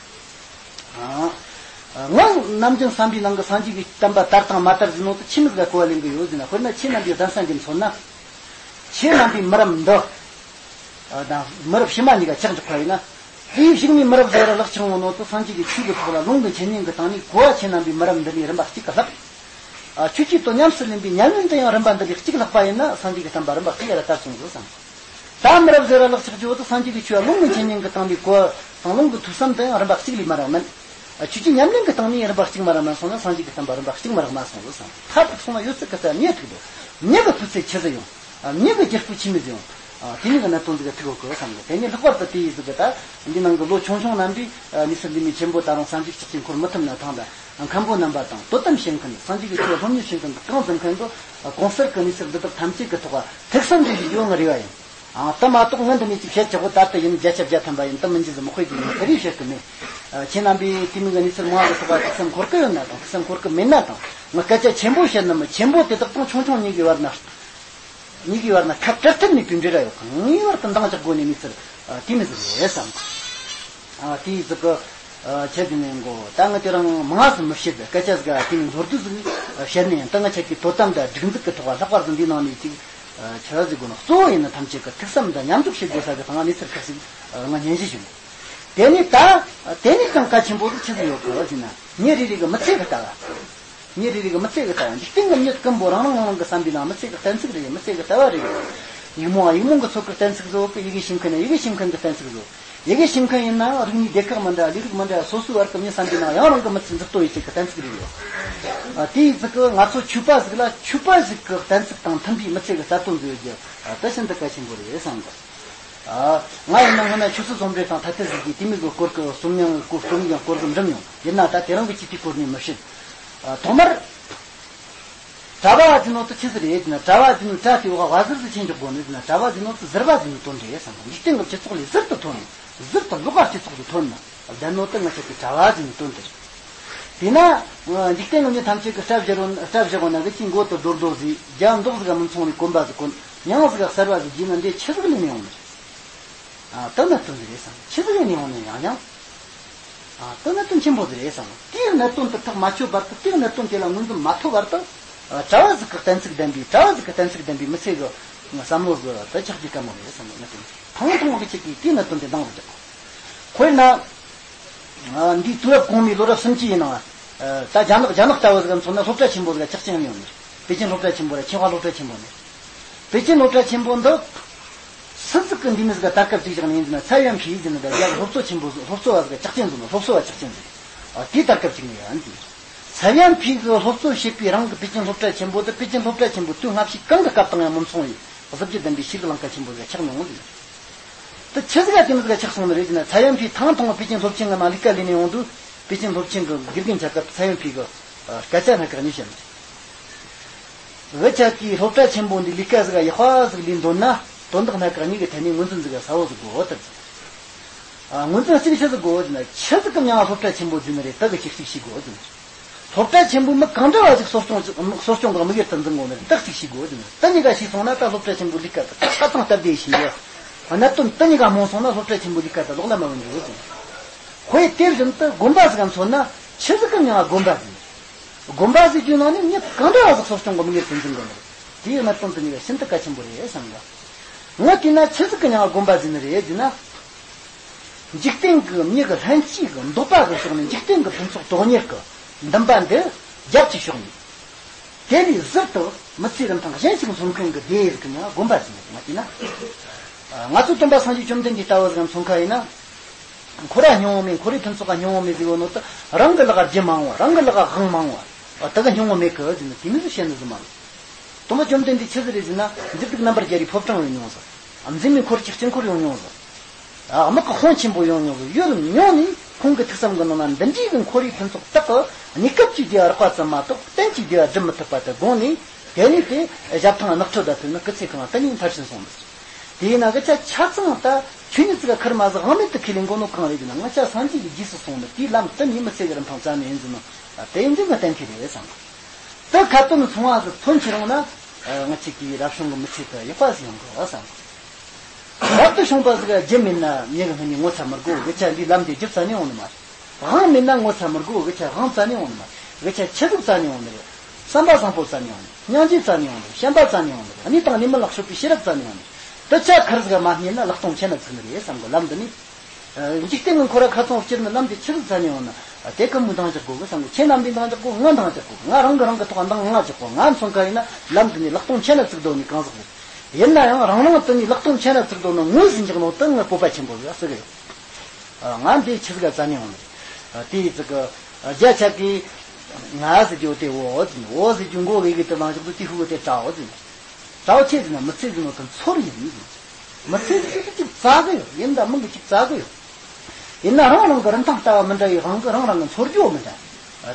ཨ། ང་ནམ་རྒྱུན་བསམ་པའི་ནང་གི་སངས་རྒྱས་ཀྱི་བསྟན་པ་དར་དང་མ་དར་ཟེར་ནོ་དེ་ཆི་མོ་ཟིག་ག་གོ་བ་ལེན་གི་ཡོད་ཟེར་ན། དཔེར་ན་ཁྱེད་རྣམ་པའི་གདན་ས་འདི་མཚོན་ན། ཁྱེད་རྣམ་པའི་མི་རབས་འདི། ཨ། དང་མི་རབས་ཕྱི་མ་གཉིས་ཀ་ཆགས་འཇོག་པ་ཡིན་ན། དེའི་གཞུག་ནས་མི་རབས་ཟེར་བ་ལ་ལེགས་ཆེ་བོ་ནོ་དེ་སངས་རྒྱས་ཀྱི་ཆོས་ཀྱི་ཐོག་ལ་ལུང་གི་འཆད་ཉན་གྱི་སྟེང་ནས་གོ་བ་ཁྱེད་རྣམ་པའི་མི་རབས་འདི་ནས་རིམ་པ་གཅིག་གི་ལྷག་ཨ། ཆོས་ཀྱི་དོན་ཉམས་སུ་ལེན་པའི་ཉམས་ལེན་དུ་ཡང་རིམ་པ་འདི་ལས་གཅིག་ལྷག་པ་ཡིན་ན། སངས་རྒྱས་ཀྱི་བསྟན་པ་རིམ་པ་གཅིག་ཡར་དར་སོང་ཟིག་བསམ། ད་མི་རབས་ཟེར་བ་ལེགས་ཆགས་རྒྱུ་བོ་དེ་སངས་རྒྱས་ཀྱི་ཆོས་ལ་ལུང་གི་འཆད་ཉན་གྱི་སྟེང་ནས་གོ་བ་དང་ལུང་གི་ཐོས་བསམ་དུ་ཡང་རིམ་པ་གཅིག་ལས་མ་རག་མིན། ཨ། ཆོས་ཀྱི་ཉམས་ལེན་གྱི་སྟེང་ནས་རིམ་པ་གཅིག་མ་རག་མིན་སོང་ན། སངས་རྒྱས་ཀྱི་བསྟན་པ་རིམ་པ་གཅིག་མ་རག་མ་སོང་ཟིག་བསམ། མཐར་ཐུག་སོང་ན་ཡོད་ཚད་ཀྱི་ཚད་མྱི་ཐུག་འདུག་མྱི་གི་སྤུས་ཚད་ཆི་ཟིག་ཡོང་། ཨ། མྱི་གི་རྒྱུ་སྤུས་ཆི་མོ་ཟིག་ཡོང་། ཨ། དེ་མྱི་གི་གནད་དོན་ཟིག་ག་ཐུག་ཡོད་གི་བསམ་གི། དེ་ནས་ལྷག་པར་དུ་དེ་ཡི་ཟིག་གི་ད་འདི་ནང་གི་ལོ་ཆུང་ཆུང་རྣམ་པས། ཨ། གནས་ཚུལ་འདི་མོ་ཆེན་པོ་ད་རུང་བསམ་གཞིག་ཅིག་ཅིག་འཁོར་མི་ཐུབ་ན་ཐང་། ད་མཁན་པོ་རྣམ་པ་དང་དོ་དམ་བྱེད་མཁན། སངས་རྒྱས་ཀྱི་ཆོས་སློབ་གཉེར་བྱེད་མཁན་གང་འཛིན་མཁན་གྱིས། ཨ། གོང་གསལ་གྱི་གནས་ཚུལ་འདི་དག་ཐམས་ཅད་ཀྱི་ཐོག་ཐུགས་བསམ་རེ་ཞིག་ཡོད་ངེས་རེ་བ་ཡིན། ཨ། དེ་མ་གཏོགས་ངས་འདི་ནས་ཅིག་བཤད་ཆོག་གི། ད་ལྟ་ཡིན་བརྒྱ་ཆ་བརྒྱ་ཐམ་པ་ཡིན་དེ་མི་འགྱུར་ཟིག་མི་དཔེ་དེ་ཡིན་དེ་རེ་བཤད་གི་མེད། ཨ། ཁྱེད་རྣམ་པས་དེ་མོ་གི་གནས་ཚུལ་མང་བ་གི་ཐོག་ལ་ཐུགས་བསམ་འཁོར་གི་ཡོད་ན་དང་། ཐུགས་བསམ་འཁོར་གི་མེད་ན་དང་། ང་སྐད་ཆ་ཆེན་པོ་བཤད་ནི་མིན། ཆེན་པོ་དེ་དག་དང་ཆུང་ཆུང་གཉིས་ཀྱི་བར་ན། གཉིས་ཀྱི་བར་ན་ཁ་བྲལ་ཐབས་མེད་པའི་འབྲེལ་བ་ཡོད། ངེས་པར་དུ་འདང་རྒྱག་དགོས་ནི་མི་ཚུལ་དེ་མི་ཟིག་རེད་བསམ། ཨ། དེའི་ཟིག་གི། ཨ། ཆེད་དུ་ནས་མགོ་ད་ང་དེ་རིང་མང་ཟིག་མི་བཤད། སྐད་ཆ་ཟིག་དེ་ནས་མདོར་བསྡུས་ཟིག་བཤད་ནས་ཡང་། ད་ང་ཆ་གི་དོ་དམ་དང་སྒྲིག་འཛུགས་ཀྱི་ཐོག་ལ་ལྷག་པར་དུ་འདིའི་ནང་ནས་ཅིག་ཆི་ཟིག་དགོས་ན། གཙོ་བོ་ཡིན་ན་ཐམས་ཅད་ཀྱི་ཐུགས་བསམ་དང་མཉམ་འཇོག་བྱེད་དགོས་ས་གི་སྟེང་གནས་ཚུལ་ཁག་ཅིག་ང་སྙན་ཞུ་ཞུ། དེ་ནས་ད་དེ་ནས་ཀྱང་གལ་ཆེན་པོ་ཟིག་ཆི་ཟིག་ཡོད་གི་ཟེར་ན། མྱི་རེ་རེ་གི་མི་ཚེ་གི་ལྟ་བ། མྱི་རེ་རེ་གི་མི་ཚེ་གི་ལྟ་བ། འཇིག་རྟེན་གི་མྱི་ཀུན་པོ་རང་རང་རང་རང་གི་བསམ་པའི་ནང་མི་ཚེ་གི་གཏན་ཚིགས་རེ། མི་ཚེ་གི་ལྟ་བ་རེ། ཡིག་རྨོངས་པ་ཡིག་རྨོངས་གི་ཚོགས་གི་གཏན་ཚིགས་བཟོ་གི། ཡི་གེ་ཤེས་མཁན་ཡིན་ན་ཡི་གེ་ཤེས་མཁན་གི་གཏན་ཚིགས་བཟོ། ཡི་གེ་ཤེས་མཁན་ཡིན་ནའང་རིག་གནས་སྡེ་ཁག་མི་འདྲ། ལས་རིགས་མི་འདྲ། སོ་སོའི་བར་གི་མྱི་བསམ་པའི་ནང་ཡང་རང་གི་མི་ཚེ་འཛུགས་གཏོད་ཡེད་ཆེད་གི་གཏན་ཚིགས་རེ་ཡོད། ཨ། དེའི་ཚིག་གི་ང་ཚོ་ཆོས་པ་ཟིག་ལ་ཆོས་པ་ཟིག་གི་གཏན་ཚིགས་དང་མཐུན་པའི་མི་ཚེ་གི་གསར་གཏོད་མཛད་རྒྱུ། ཨ། དེ་ཤིན་ཏུ་གལ་ཆེན་པོ་རེད་བསམ་གི། ཨ། ང་ཡིན་ན་སྔོན་ན་ཆོས་སྲིད་ཟུང་འབྲེལ་དང་ཐ་དད་ཟིག་གིས་དེ་མོ་གི་སྐོར་གི་རྩོམ་ཡང་སྐོར། རྩོམ་ཡང་སྐོར་གི་འབྲི་མྱོང་། ཡིན་ན་ད་དེ་རིང་གི་ཅིག་དེའི་སྐོར་ནས་མི་བཤད། ཨ། ཐོག་མར་གྲྭ་པ་ཟེར་ནོ་དེ་ཆི་ཟིག་རེད་ཟེར་ན། གྲྭ་པ་ཟེར་ནོ་གྲྭ་དེའི་འོག་བ་ཟུར་ཟིག་ཕྱིན་འཇོག་དགོས་ནི་ཟེར་ན། གྲྭ་པ་ཟེར་ནོ་དེ་ཟུར་པ་ཟེར་ནོ་དོན་རེད་བསམ་གི། འཇིག་རྟེན་གི་སྤྱི་ཚོགས་ལས་ཟུར་དུ་ཐོན་ནས། ཟུར་དུ་ལོགས་ཀ་སྤྱི་ཚོགས་སུ་ཐོན་ནས་བསྡད་ནོ་དེ་ང་ཆ་གི་གྲྭ་པ་ཟེར་ནོ་དོན་དེ་རེད། དེས་ན་འཇིག་རྟེན་གི་མྱི་ཐམས་ཅད་ཀྱིས་སྐྲ་བཞར་བ། སྐྲ་བཞར་བ་ན་གི་ཅིག་མགོ་དེ་རྡོ་རྡོ་ཟིག་རྒྱབ་མདོག་ཟིག་ག་མི་མཚུངས་ནས་གོན་པ་ཟིག་གོན། མྱིང་ཟིག་ག་གསར་པ་ཟིག་བརྗེས་ན་འདི་ཆི་ཟིག་ལས་ནས་ཡོང་ནི་རེད། ཨ། དེ་གནད་དོན་ཟིག་རེད་བསམ། ཆི་ཟིག་ལས་ནས་ཡོང་ནི་ཡང་ཡང་། ཨ། དེ་གནད་དོན་ཆེན་པོ་ཟིག་རེད་བསམ། དེའི་གནད་དོན་དེ་ཐག་མ་ཆོད་བར་དུ། དེའི་གནད་དོན་དེ་ལ་ངོས་འཛིན་མ་ཐུབ་བར་དུ། ཨ། གྲྭ་པ་ཟིག་གི་གཏན་ཚིགས་ལྡན་པའི། གྲྭ་པ་ཟིག་གི་གཏན་ཚིགས་ལྡན་པའི་མི་ཚེ་གི་བསམ་བློ་ཟིག་དེ་ཆགས་རྒྱུ་དཀའ་མོ་རེད་བསམ། གནད་དོན་ཐང་ཐང་གི་ཆེད་ཀྱིས་དེའི་གནད་དོན་དེ་འདང་རུ་རྒྱག་དགོས། དཔེར་ན། ཨ། འདིའི་དུས་རབས་གོང་མའི་ལོ་རབས་སུམ་ཅུ་ཡི་ནང་། ཨ། ད་རྒྱ་ནག་རྒྱ་ནག་ལྟ་བུ་ཟིག་ག་མཚོན་ན་སློབ་གྲྭ་ཆེན་པོ་ཟིག་ག་ཆགས་རྐྱེན་ཡོད་ནི་རེད། པེ་ཅིན་སློབ་གྲྭ་ཆེན་པོ་ར་ཆིང་ཧྭ་སློབ་གྲྭ་ཆེན་པོ་ནི། པེ་ཅིན་སློབ་གྲྭ་ཆེན་པོ་འདི་སུ་ཟིག་གིས་འདི་མོ་ཟིག་ག་དར་ཁ་བཅུག་བཞག་ནི་ཡིན་ཟེར་ན། ཚའོ་ཡན་ཕི་ཟེར་ནི་ད་རྒྱ་གི་སློབ་གཙོ་ཆེན་པོ་ཟིག་སློབ་གཙོ་བ་ཟིག་ག་ཆགས་རྐྱེན་བཟོས་ནི། སློབ་གཙོ་བ་ཆགས་རྐྱེན་ཟིག་ཨ། དེས་དར་ཁ་བཅུག་ནི་ཡིན་ཟེར། ཚའོ་ཡན་ཕི་གིས་སློབ་གཙོ་བྱས་པའི་རང་གི་པེ་ཅིན་སློབ་གྲྭ་ཆེན་པོ་དེ། པེ་ཅིན་སློབ་གྲྭ་ཆེན་པོ་དུས་སྔ་ཕྱི་གང་གི་སྐབས་དང་ཡང་མི་མཚུངས་པའི་གཟི་བརྗིད་ལྡན་པའི་ཤེས་རིག་ལམ་ཁ་ཆེན་པོ་ཟིག་ཆགས་མྱོང་ཟེར། དེ་ཆི་ཟིག་ག་དེ་མོ་ཟིག་ག་ཆགས་སོང་ནི་རེད་ཟེར་ན། ཚའོ་ཡན་ཕི་ཐེངས་དང་པོ་པེ་ཅིན་སློབ་ཆེན་གི་ནང་ལས་ཀ་ལས་ནས་ཡོང་དུས། པེ་ཅིན་སློབ་ཆེན་གི་དགེ་རྒན་ཆ་སྐབས་ཚའོ་ཡན་ཕི་གིས་སྐད་ཆ་སྣ་ཁ་གཉིས་བཤད་ནི་རེད། འུ་ཅག་གིས་སློབ་གྲྭ་ཆེན་པོ་འདི་ལས་ཀ་ཟིག་ཡག་པ་ཟིག་ལས་འདོད་ན། དོན་དག་སྣ་ཁ་གཉིས་ཀྱི་ཐད་ནས་ངོས་འཛིན་ཟིག་གསལ་བོ་ཟིག་དགོས་ཟེར། ཨ། ངོས་འཛིན་གཅིག་ཆི་ཟིག་དགོས་ཟེར་ན། ཆི་ཟིག་གི་མྱིང་ང་སློབ་གྲྭ་ཆེན་པོ་ཟེར་ནི་རེད། དེ་གི་ཅིག་གཅིག་ཤེས་དགོས་ཟེར། སློབ་གྲྭ་ཆེན་པོ་མི་གང་འདྲ་བ་ཟིག་གསོ་སྐྱོང་གསོ་སྐྱོང་གི་དམིགས་ཡུལ་དུ་འཛིན་དགོས་ནི་རེད། དེ་གཅིག་ཤེས་དགོས་ཟེར། དེ་གཉིས་ཀ་ཤེས་སོང་ན་ད་སློབ་གྲྭ་ཆེན་པོའི་ལས་ཀ་དེ་ཆ་ཚང་སྟབས་བདེ་ཤེས་ཡོད། གནད་དོན་དེ་གཉིས་ཀ་རྨོངས་སོང་ན་སློབ་གྲྭ་ཆེན་པོའི་ལས་ཀ་དེ་ལོག་ལ་མ་བུད་འགྱོ་ཟེར། ཁོས་དེ་བཞིན་དུ་དགོན་པ་ཟིག་ག་མཚོན་ན། ཆི་ཟིག་གི་མྱིང་ང་དགོན་པ་ཟེར། དགོན་པ་ཟེར་རྒྱུ་ནང་ནས་མྱི་གང་འདྲ་བ་ཟིག་གསོ་སྐྱོང་གི་དམིགས་ཡུལ་དུ་འཛིན་དགོས་ནི་རེད། དེའི་གནད་དོན་དེ་གཉིས་ཀ་ཤིན་ཏུ་གལ་ཆེན་པོ་རེད་བསམ་གི། ངས་བལྟས་ན་ཆི་ཟིག་གི་མྱིང་ང་དགོན་པ་ཟེར་ནི་རེད་ཟེར་ན། འཇིག་རྟེན་གྱི་མྱི་གི་ལྷན་སྐྱེས་ཀྱི་འདོད་པ་གི་ཕྱོགས་ནས། འཇིག་རྟེན་གྱི་ཕུན་ཚོགས་དོན་གཉེར་གྱི་འདུན་པ་འདི་རྒྱབ་ཀྱི་ཕྱོགས་ནས། དེ་ལས་ཟུར་དུ་མི་ཚེའི་རིན་ཐང་གཞན་ཞིག་འཚོལ་མཁན་གྱི་སྡེ་ཡི་རིགས་ཀྱི་མྱིང་ང་དགོན་པ་ཟེར་ནི་རེད། ངས་བལྟས་ན། ང་ཚོ་སྟོན་པ་སངས་རྒྱས་བཅོམ་ལྡན་འདས་ལྟ་བུ་ཟིག་མཚོན་ཁ་ཡིན་ན། འཁོར་ར་སྙིང་པོ་མེད། འཁོར་བའི་ཕུན་ཚོགས་ཀ་སྙིང་པོ་མེད་ཟེར་བ་ནོ་ད་རང་གི་ལག་རྒྱུ་མང་བ། རང་གི་ལག་དབང་མང་བ། ད་གི་སྙིང་པོ་མེད་གི་ཟེར་ནས་དེ་མི་ཟིག་བཤད་ནི་ཟིག་མ་རེད། སྟོན་པ་བཅོམ་ལྡན་འདས་ཆི་ཟིག་རེད་ཟེར་ན། འཇིགས་སྡུག་རྣམ་པར་རྒྱལ་བའི་ཕོ་བྲང་ཡོང་མྱོང་ཟིག། འཛིན་མའི་འཁོར་གྱི་དཀྱིལ་འཁོར་ཡོང་མྱོང་ཟིག། དམག་གི་དཔུང་ཆེན་པོ་ཡོང་མྱོང་ཟིག། ཡོད་མྱོང་ནས་ཁོང་གི་ཐུགས་བསམ་གི་ནང་ན་འདི་འདྲའི་གི་འཁོར་བའི་ཕུན་ཚོགས་དག་གི་གནས་སྐབས་ཀྱི་བདེ་བ་རག་པ་ཙམ་མ་གཏོགས་གཏན་གྱི་བདེ་བ་སྒྲུབ་མི་ཐུབ་པ་དེ་དགོངས་ནས། དེ་ནས་དེ་ཞབས་ཐང་ནགས་ཁྲོད་ལ་ཕེབས་ན་སྐུ་ཚེ་གང་ལ་དེ་ནས་མཐར་ཕྱིན་སོང་ཟིག། དེས་ན་གི་ཆ་ཆ་ཚང་ད་ཆོས་ཉིད་ཅིག་ཁུར་མ་ཟིག་དབང་མེད་དུ་ཁས་ལེན་གོ་ནོ་གང་རེད་ཟེར་ན། ང་ཅག་སངས་རྒྱས་ཀྱི་རྗེས་སུ་སོང་ནི་དེའི་ལམ་དུ་ནི་མི་ཚེ་གི་རིན་ཐང་རྩ་ནས་ཡིན་ཟེར་ནོ། དེ་ཡིན་ཙང་ང་གཏན་འཁེལ་རེད་བསམ། དེ་ཁ་ཏོན་སོང་བ་ཟིག་ཐོན་ཁྱེར་འོང་ན། ང་ཅག་གི་རབ་བྱུང་གི་མི་ཚེ་དུ་ཡག་པ་ཟིག་ཡོང་གི་བསམ། རབ་ཏུ་བྱུང་བ་ཟིག་རྒྱུ་མེད་ན་མྱི་གི་སྔུན་ནས་ངོ་ཚ་མི་དགོས། འུ་ཅག་འདིའི་ལམ་དེ་རྒྱུག་ས་ནས་འོང་ནི་མ་རེད། དབང་མེད་ན་ངོ་ཚ་མི་དགོས། འུ་ཅག་དབང་རྩ་ནས་འོང་ནི་མ་རེད། འུ་ཅག་ཆི་ཟིག་རྩ་ནས་འོང་ནི་རེད། བསམ་པ་བཟང་པོ་རྩ་ནས་འོང་ནི། སྙིང་རྗེ་རྩ་ནས་འོང་ནི། བྱམས་པ་རྩ་ནས་འོང་ནི། གནས་དང་གནས་མིན་ལ་ཕྱོགས་པའི་ཤེས་རབ་རྩ་ནས་འོང་ནི། དུ་ཆ་ཁར་ཟིག་མ་རྙེད་ན་ལག་སྟོང་ཆེ་ན་ཚུགས་ནི་རེད་བསམ་གི། ལམ་འདི་ནི། འཇིག་རྟེན་གྱི་འཁོར་བ་ཁ་ཚོན་བསྐྱུར་ནི་ལམ་དེ་ཆི་ཟིག་རྩ་ནས་འོང་ན། དེ་གི་མི་འདང་རྒྱག་དགོས་གི་བསམ་གི། ཁྱེད་རྣམ་པའི་འདང་རྒྱག་དགོས། ང་འདང་རྒྱག་དགོས། ང་རང་གི་རང་གི་ཐོག་འདང་ང་རྒྱག་དགོས། ང་མཚོན་ཁ་ཡིན་ན་ལམ་འདི་ནི་ལག་སྟོང་ཆེ་ན་ཚུགས་འདོད་ནི་གང་ཟག་རེད། ཡིན་ན་ཡང་རང་རང་དུ་ནི་ལག་སྟོང་ཆེ་ན་ཚུགས་འདོད་ནི་ངོས་ཟིན་འཇོག་ནོ་དུ་ངའི་སྤོབས་པ་ཆེན་པོ་རེད་ཟེར་གི་ཡོད། ང་འདི་ཆི་ཟིག་རྩ་ནས་འོང་ནི་རེད། དེའི་ཚིག་གི་རྒྱ་ཆ་གི་ང་ཟེར་རྒྱུ་དེ་འོ་ཟིན། འོ་ཟེར་རྒྱུ་མགོ་གི་གི་དུ་ལངས་འཇོག་དུ་དེ་ཧུ་གི་དེ་དྲའོ་ཟིན། དྲའོ་ཆེ་ཟིན་ན་མི་ཚེ་ཟིན་ནོ་དུ་ཚོར་ཡིན་ཟིན། མི་ཚེ་ཟིན་གཅིག་རྩ་གི་ཡོད། ཡིན་ད་མིན་གི་གཅིག་རྩ་གི་ཡོད། ཡིན་ན་རང་རང་གི་རིན་ཐང་ལྟ་བ་མི་འདྲ་བའི་དབང་གིས་རང་རང་གི་འཚོ་རྒྱུ་མི་འདྲ།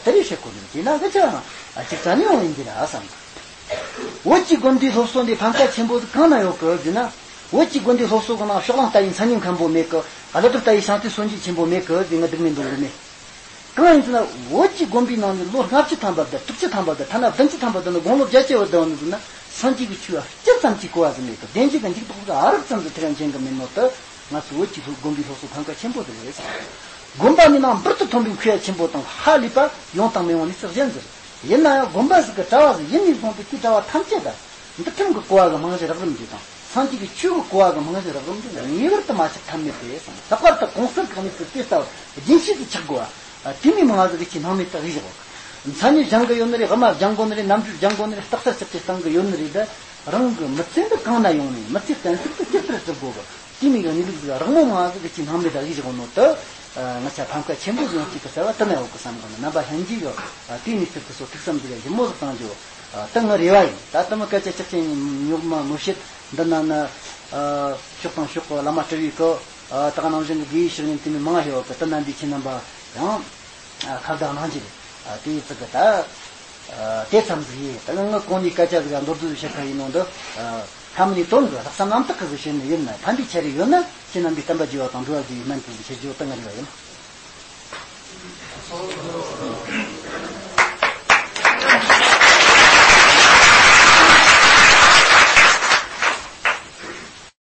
དེ་རེ་བྱེད་དགོས་ནི། དེས་ན་གི་ཅང་གཅིག་རྩ་ནས་འོང་ཡིན་གྱི་ར་བསམ། བོད་ཀྱི་དགོན་སྡེའི་སློབ་གསོ་འདི་ཕམ་ཁ་ཆེན་པོ་ཟིག་གང་ན་ཡོད་གི་ཟེར་ན། བོད་ཀྱི་དགོན་སྡེའི་སློབ་གསོ་གི་ནང་ཕྱོགས་གླང་ལྟ་བུའི་མཚན་ཉིད་མཁན་པོ་མེད་གི། ཀླུ་སྒྲུབ་ལྟ་བུའི་བྱང་སྟེ་སྲོལ་འབྱེད་ཆེན་པོ་མེད་གི་ཟེར་ང་སྡུག་མི་འདོད་གི་མེད། གང་ཡིན་ཟེར་ན་བོད་ཀྱི་དགོན་པའི་ནང་ནས་ལོ་ལྔ་བཅུ་ཐམ་པ་དང་དྲུག་ཅུ་ཐམ་པ་དང་ཐ་ན་བདུན་ཅུ་ཐམ་པ་དང་ནི་དགུང་ལོ་བརྒྱད་ཅུ་བར་བསྡད་ནི་ཟེར་ན། སངས་རྒྱས་ཀྱི་ཆོས་ལ་སྤྱི་ཙམ་གྱི་གོ་བ་ཟིག་མེད་གི། བདེན་བཞི་གི་འཇུག་ལྡོག་གི་ཨ་རག་ཙམ་ཟིག་ཐེག་མཁན་གི་མིན་ནོ་དུ། ང་ཚོ་བོད་ཀྱི་སློབ་དགོན་པའི་སློབ་གསོ་ཕམ་ཁ་ཆེན་པོ་དེ་རེད་ཟེར། དགོན་པ་འདི་ནང་འབུར་དུ་ཐོན་པའི་མཁས་པ་ཆེན་པོ་དང་ཧ་ལས་པ་ཡོང་དང་མི་ཡོང་གནས་ཚུལ་གཞན་ཟེར། ཡིན་ན་ཡང་དགོན་པ་ཟིག་གི་གྲྭ་བ་ཟིག་ཡིན་ནས་བཟུང་སྟེ་དེའི་གྲྭ་བ་ཐམས་ཅད་ལ་འདུལ་ཁྲིམས་ཀྱི་གོ་བ་གི་རྨང་གཞི་རགས་རིམ་འདི་དང་། སངས་རྒྱས་ཀྱི་ཆོས་ཀྱི་གོ་བ་གི་རྨང་གཞི་རགས་རིམ་འདི་ངེས་པར་དུ་མ་ཆགས་ཐབས་མེད་རེད་གསུངས། ལྷག་པར་དུ་གོང་གསལ་གྱི་གནས་ཚུལ་དེ་ལྟ་བུ་རྒྱུན་ཤེས་སུ་ཆགས་དགོས་པ། དེ་མིན་མང་ཟིག་གི་ཆེས་སྣང་མེད་དུ་གཡུག་བཞག་གོ། མཚན་ཉིད་སྦྱང་གི་ཡོད་ནི་རེད། དབུ་མ་སྦྱང་དགོས་ནི་རེད། རྣམ་འགྲེལ་སྦྱང་དགོས་ནི་རེད། རྟགས་གསལ་ཆགས་ཀྱི་སྟེང་གི་ཡོད་ནི་རེད། ད་རང་གི་མི་ཚེ་འདི་གང་ན་ཡོང་ནས་མི་ཚེ་གཏན་ཚིགས་དེ་ཇི་ལྟར་གྲུབ་དགོས་གི། དེ་མིན་གི་གནས་ལུགས་ཟིག་རགས་མོ་མང་ཟིག་གི་ཆེས་སྣང་མེད་དུ་གཡུག་བཞག་ནོ་དུ། ང་ཚོ་ཕམ་ཁ་ཆེན་པོ་ཡོང་གཅིག་གི་རྩ་བ་དུ་ན་ཡོད་གི་བསམ་གི་ན། རྣམ་པ་ལྷན་རྒྱས་གི་དེའི་གནས་ཚུལ་དེ་ཚོ་ཐུགས་བསམ་ཟིག་ཞིབ་མོ་ཟིག་བཏང་རྒྱུ། ད་ངའི་རེ་བ་ཡིན། ད་ལྟ་མི་སྐད་ཆ་ཆགས་ཅན་ཉོག་མ་ངོ་ཤེས་འདི་ན་ན། ཕྱོགས་དང་ཕྱོགས་གི་བླ་མ་སྤྲུལ་བའི་སྐུ། ད་ག་ནང་བཞིན་གི་དགེ་བའི་བཤེས་གཉེན་དེ་མིན་མང་ང་ཡོད་གི། དེ་ན་འདི་ཁྱེད་རྣམ་པ་ཡང་ཁ་བརྡ་གནང་རྒྱུ་རེད། དེའི་ཚིག་གི་ད། དེ་ཙམ་ཟིག་ཡིན། ད་ངའི་གོང་ནས་སྐད་ཆ་ཟིག་མདོར་བསྡུས་བཤད་ཁ་ཡིན་ནོ་འདི། ཕ་མ་ནས་དོན་གི་ལྷག་བསམ་རྣམ་དག་གི་ཟིག་བྱས་ནས་ཡིན་ན། ཕན་པའི་ཆ་རེ་ཡོད་ན་ཁྱེད་རྣམ་པས་བསྟན་པ་རྒྱས་པ་དང་འགྲོ་བ་རྒྱས་པའི་སྨན་དུ་ཟིག་ཁྱེར་རྒྱུ་ད་ངའི་རེ་བ་ཡིན།